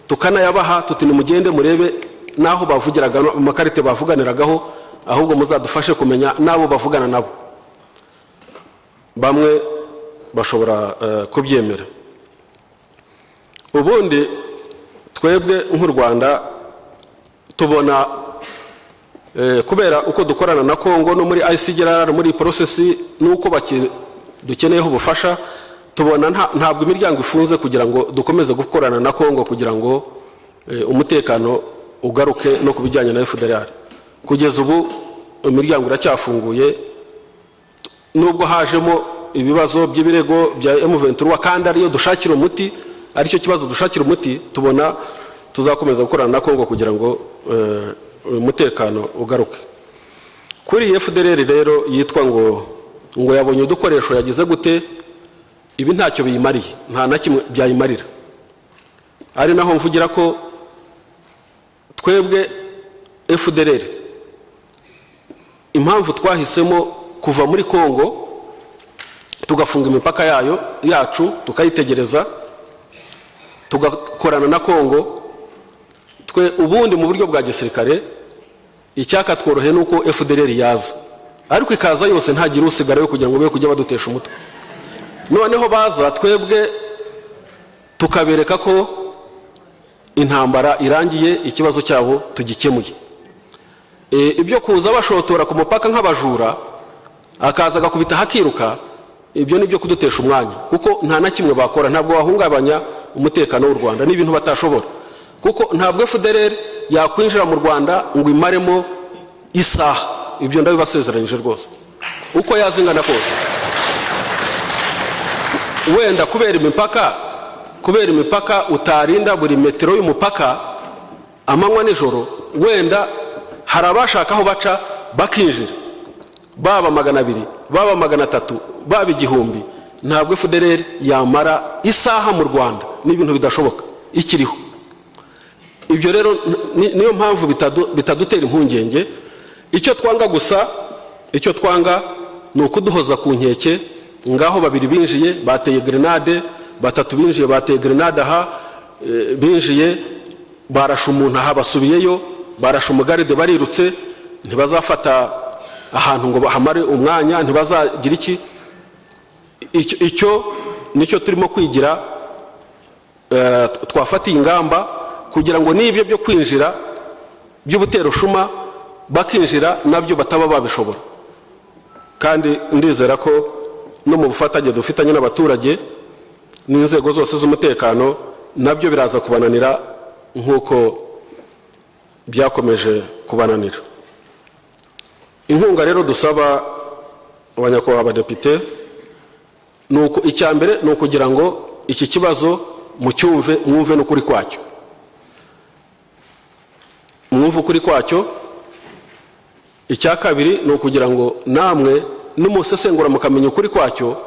tukanayabaha, tuti: "Nimugende murebe n'aho bavugiraga, amakarita bavuganiragaho, ahubwo muzadufashe kumenya n'abo bavugana nabo." Bamwe bashobora kubyemera. Ubundi twebwe nk'u Rwanda tubona, kubera uko dukorana na Kongo no muri ICGLR, muri process, n'uko dukeneyeho ubufasha, tubona ntabwo imiryango ifunze kugira ngo dukomeze gukorana na Kongo kugira ngo umutekano ugaruke no ku bijyanye na FDLR. Kugeza ubu imiryango iracyafunguye, nubwo hajemo ibibazo by'ibirego bya M23 kandi ariyo dushakira umuti, aricyo kibazo dushakira umuti. Tubona tuzakomeza gukorana na Kongo kugira ngo umutekano ugaruke. Kuri iyi FDLR rero yitwa ngo yabonye udukoresho, yagize gute, ibi ntacyo biyimariye, nta na kimwe byayimarira. Ari naho mvugira ko twebwe FDLR, impamvu twahisemo kuva muri Kongo, tugafunga imipaka yayo yacu, tukayitegereza, tugakorana na Kongo, twe ubundi mu buryo bwa gisirikare icyakatworoheye ni uko FDLR yaza, ariko ikaza yose, ntagire usigarayo, kugira ngo be kujya badutesha umutwe. Noneho baza, twebwe tukabereka ko intambara irangiye, ikibazo cyabo tugikemuye. Ibyo kuza bashotora ku mupaka nk'abajura, akaza agakubita hakiruka. Ibyo ni byo kudutesha umwanya, kuko nta na kimwe bakora. Ntabwo wahungabanya umutekano w'u Rwanda, ni ibintu batashobora, kuko ntabwo FDLR yakwinjira mu Rwanda ngo imaremo isaha. Ibyo ndabibasezeranyije rwose, uko yazingana kose. Wenda kubera imipaka utarinda buri metero y'umupaka amanywa nijoro, wenda hari abashaka aho baca bakinjira, baba 200, baba 300, baba 1000. Ntabwo FDLR yamara isaha mu Rwanda, ni ibintu bidashoboka ikiriho. Ibyo rero niyo mpamvu bitadutera impungenge. Icyo twanga gusa, icyo twanga ni ukuduhoza ku nkeke: ngaho babiri binjiye bateye grenade, batatu binjiye bateye grenade aha, binjiye barashe umuntu aha, basubiyeyo barashe umugaride, barirutse. Ntibazafata ahantu ngo bahamare umwanya, ntibazagira iki. Icyo nicyo turimo kwigira. Twafatiye ingamba kugira ngo n'ibyo byo kwinjira by'ubuterushuma bakinjira nabyo bataba babishobora. Kandi ndizera ko no mu bufatanye dufitanye n'abaturage n'inzego zose z'umutekano, nabyo biraza kubananira nk'uko byakomeje kubananira. Inkunga rero dusaba abanyakubahwa abadepite ni uku: icya mbere ni ukugira ngo iki kibazo mucyumve, mwumve n'ukuri kwacyo, mwumve ukuri kwacyo. Icya kabiri ni ukugira ngo namwe nimusesengura mukamenya ukuri kwacyo,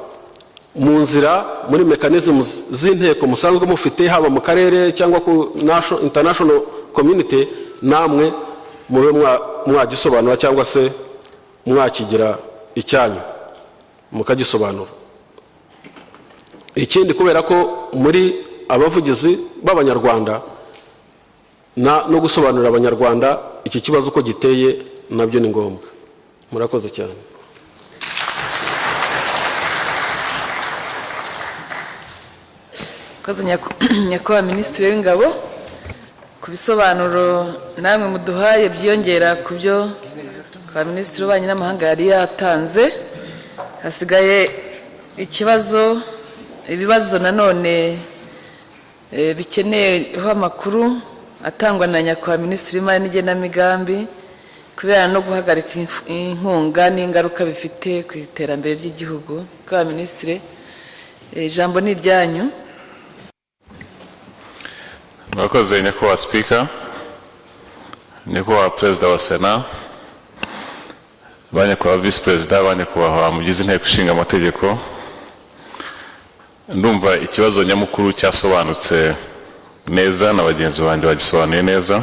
mu nzira, muri mechanisms z'inteko musanzwe mufite, haba mu karere cyangwa ku international community, namwe mube mwagisobanura cyangwa se mwakigira icyanyu mukagisobanura. Ikindi, kubera ko muri abavugizi b'Abanyarwanda, no gusobanurira Abanyarwanda iki kibazo uko giteye nabyo ni ngombwa. Murakoze cyane. Murakoze, Nyakubahwa Minisitiri w'Ingabo, ku bisobanuro namwe muduhaye byiyongera ku byo kwa Minisitiri w'Ububanyi n'Amahanga yari yatanze. Hasigaye ikibazo, ibibazo nanone bikeneyeho amakuru atangwa na Nyakubahwa Minisitiri w'Imari n'Igenamigambi kubera no guhagarika inkunga n'ingaruka bifite ku iterambere ry'igihugu. Nyakubahwa Minisitiri, ijambo ni iryanyu. Murakoze, Nyakubahwa Sipika, Nyakubahwa Perezida wa Sena, ba Nyakubahwa Visi Perezida, ba Nyakubahwa mugize Inteko Ishinga Amategeko. Ndumva ikibazo nyamukuru cyasobanutse neza na bagenzi banjye bagisobanuye neza.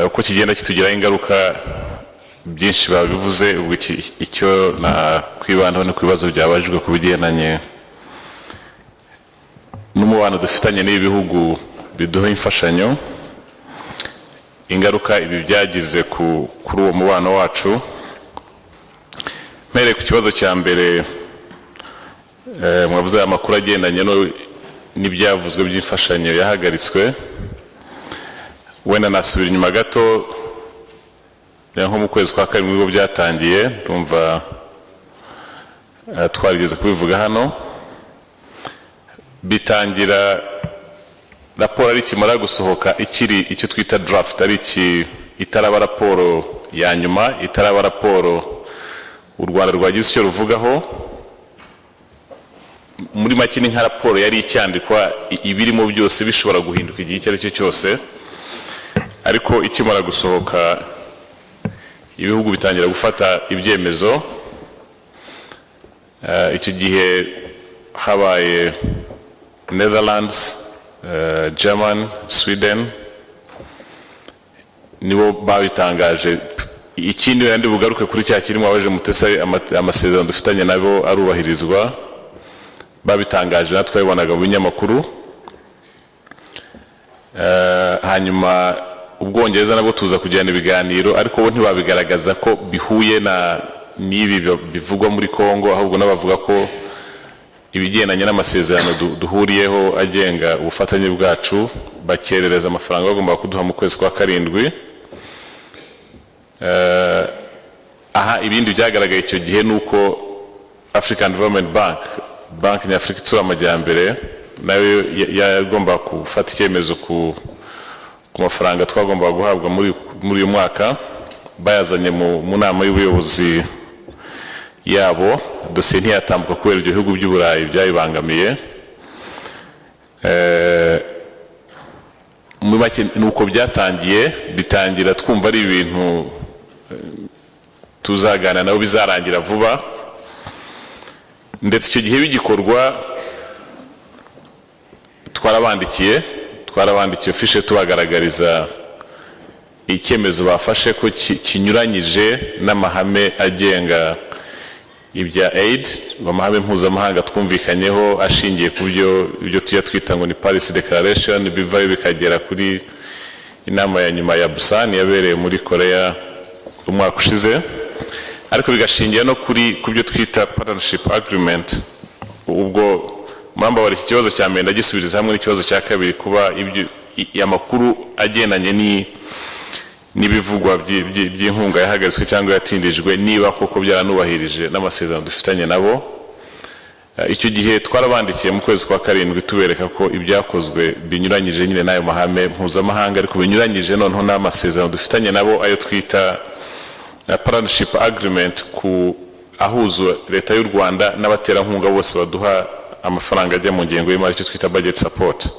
Uko kigenda kitugiraho ingaruka, byinshi babivuze. Ubwo icyo nakwibandaho ni ku bibazo byabajijwe ku bigendanye n'umubano dufitanye n'ibi bihugu biduha imfashanyo, ingaruka ibi byagize kuri uwo mubano wacu. Mpereye ku kibazo cya mbere, mwavuze amakuru agendanye n'ibyavuzwe by'imfashanyo yahagaritswe. Wenda nasubira inyuma gato, nko mu kwezi kwa karindwi nibwo byatangiye. Ndumva twarigeze kubivuga hano. Bitangira raporo ari ikimara gusohoka, ikiri icyo twita draft, ari iki itaraba raporo ya nyuma, itaraba raporo u Rwanda rwagize icyo ruvugaho. Muri make ni nka raporo yari icyandikwa, ibirimo byose bishobora guhinduka igihe icyo ari cyo cyose. Ariko ikimara gusohoka, ibihugu bitangira gufata ibyemezo. Icyo gihe habaye Netherlands, German, Sweden, nibo babitangaje. Ikindi wenda bugaruke kuri cya kirimo abaje Mutesa, amasezerano dufitanye nabo arubahirizwa. Babitangaje natwe twabibonaga mu binyamakuru. Hanyuma Ubwongereza nabwo tuza kugirana ibiganiro, ariko bo ntibabigaragaza ko bihuye na n'ibi bivugwa muri Congo, ahubwo n'abavuga ko ibigendanye n'amasezerano duhuriyeho agenga ubufatanye bwacu, bakerereza amafaranga bagomba kuduha mu kwezi kwa karindwi. Aha ibindi byagaragaye icyo gihe ni uko African Development Bank, Banki Nyafurika Itsura Amajyambere, nayo yagomba gufata icyemezo ku mafaranga twagombaga guhabwa muri uyu mwaka. Bayazanye mu nama y'ubuyobozi yabo, dosiye ntiyatambuka kubera ibyo bihugu by'Uburayi byayibangamiye. Muri make ni uko byatangiye. Bitangira twumva ari ibintu tuzaganira nabo bizarangira vuba. Ndetse icyo gihe bigikorwa twarabandikiye official, tubagaragariza icyemezo bafashe ko kinyuranyije n'amahame agenga ibya aid, amahame mpuzamahanga twumvikanyeho ashingiye ku byo ibyo tujya twita ngo ni Paris Declaration, bivayo bikagera kuri inama ya nyuma ya Busan yabereye muri Korea umwaka ushize, ariko bigashingira no kuri ku byo twita partnership agreement. Ubwo murambabara, iki kibazo cya mbere ndagisubiriza hamwe n'ikibazo cya kabiri, kuba ibyo amakuru agendanye n'ibivugwa by'inkunga yahagaritswe cyangwa yatindijwe, niba koko byaranubahirije n'amasezerano dufitanye nabo. Icyo gihe twarabandikiye mu kwezi kwa karindwi, tubereka ko ibyakozwe binyuranyije nyine n'ayo mahame mpuzamahanga, ariko binyuranyije noneho n'amasezerano dufitanye nabo, ayo twita partnership agreement, ku ahuza Leta y'u Rwanda n'abaterankunga bose baduha amafaranga ajya mu ngengo y'imari, icyo twita budget support.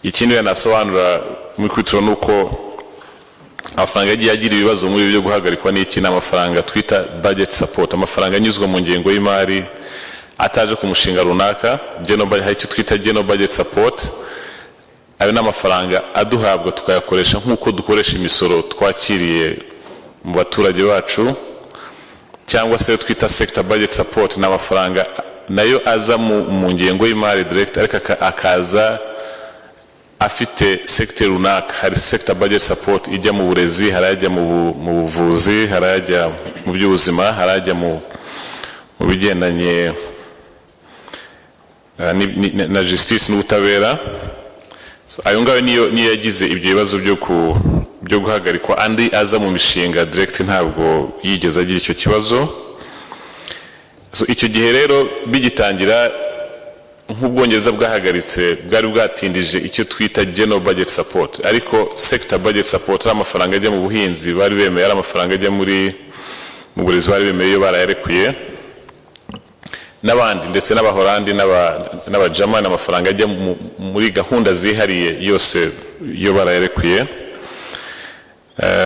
Ikindi wenda nasobanura mu ikubitiro ni uko amafaranga yagiye agira ibibazo muri ibi byo guhagarikwa n'iki, ni amafaranga twita budget support, amafaranga anyuzwa mu ngengo y'imari ataje ku mushinga runaka. General budget, hari icyo twita general budget support. Ayo ni amafaranga aduhabwa tukayakoresha nk'uko dukoresha imisoro twakiriye mu baturage bacu, cyangwa se ayo twita sector budget support, ni amafaranga nayo aza mu ngengo y'imari direct, ariko akaza afite sector runaka. Hari sector budget support ijya mu burezi, hari ajya mu buvuzi, hari ajya mu by'ubuzima, hari ajya mu bigendanye na justice n'ubutabera. So, ayo ngayo niyo yagize ibyo bibazo byo guhagarikwa. Andi aza mu mishinga direct ntabwo yigeze agira icyo kibazo. So, icyo gihe rero bigitangira, nk'Ubwongereza bwahagaritse, bwari bwatindije icyo twita general budget support, ariko sector budget support, ari amafaranga ajya mu buhinzi bari bemeye, ari amafaranga ajya mu burezi bari bemeye, iyo barayarekuye n'abandi, ndetse n'Abahorandi n'Abajamani, amafaranga ajya muri gahunda zihariye yose iyo barayarekuye.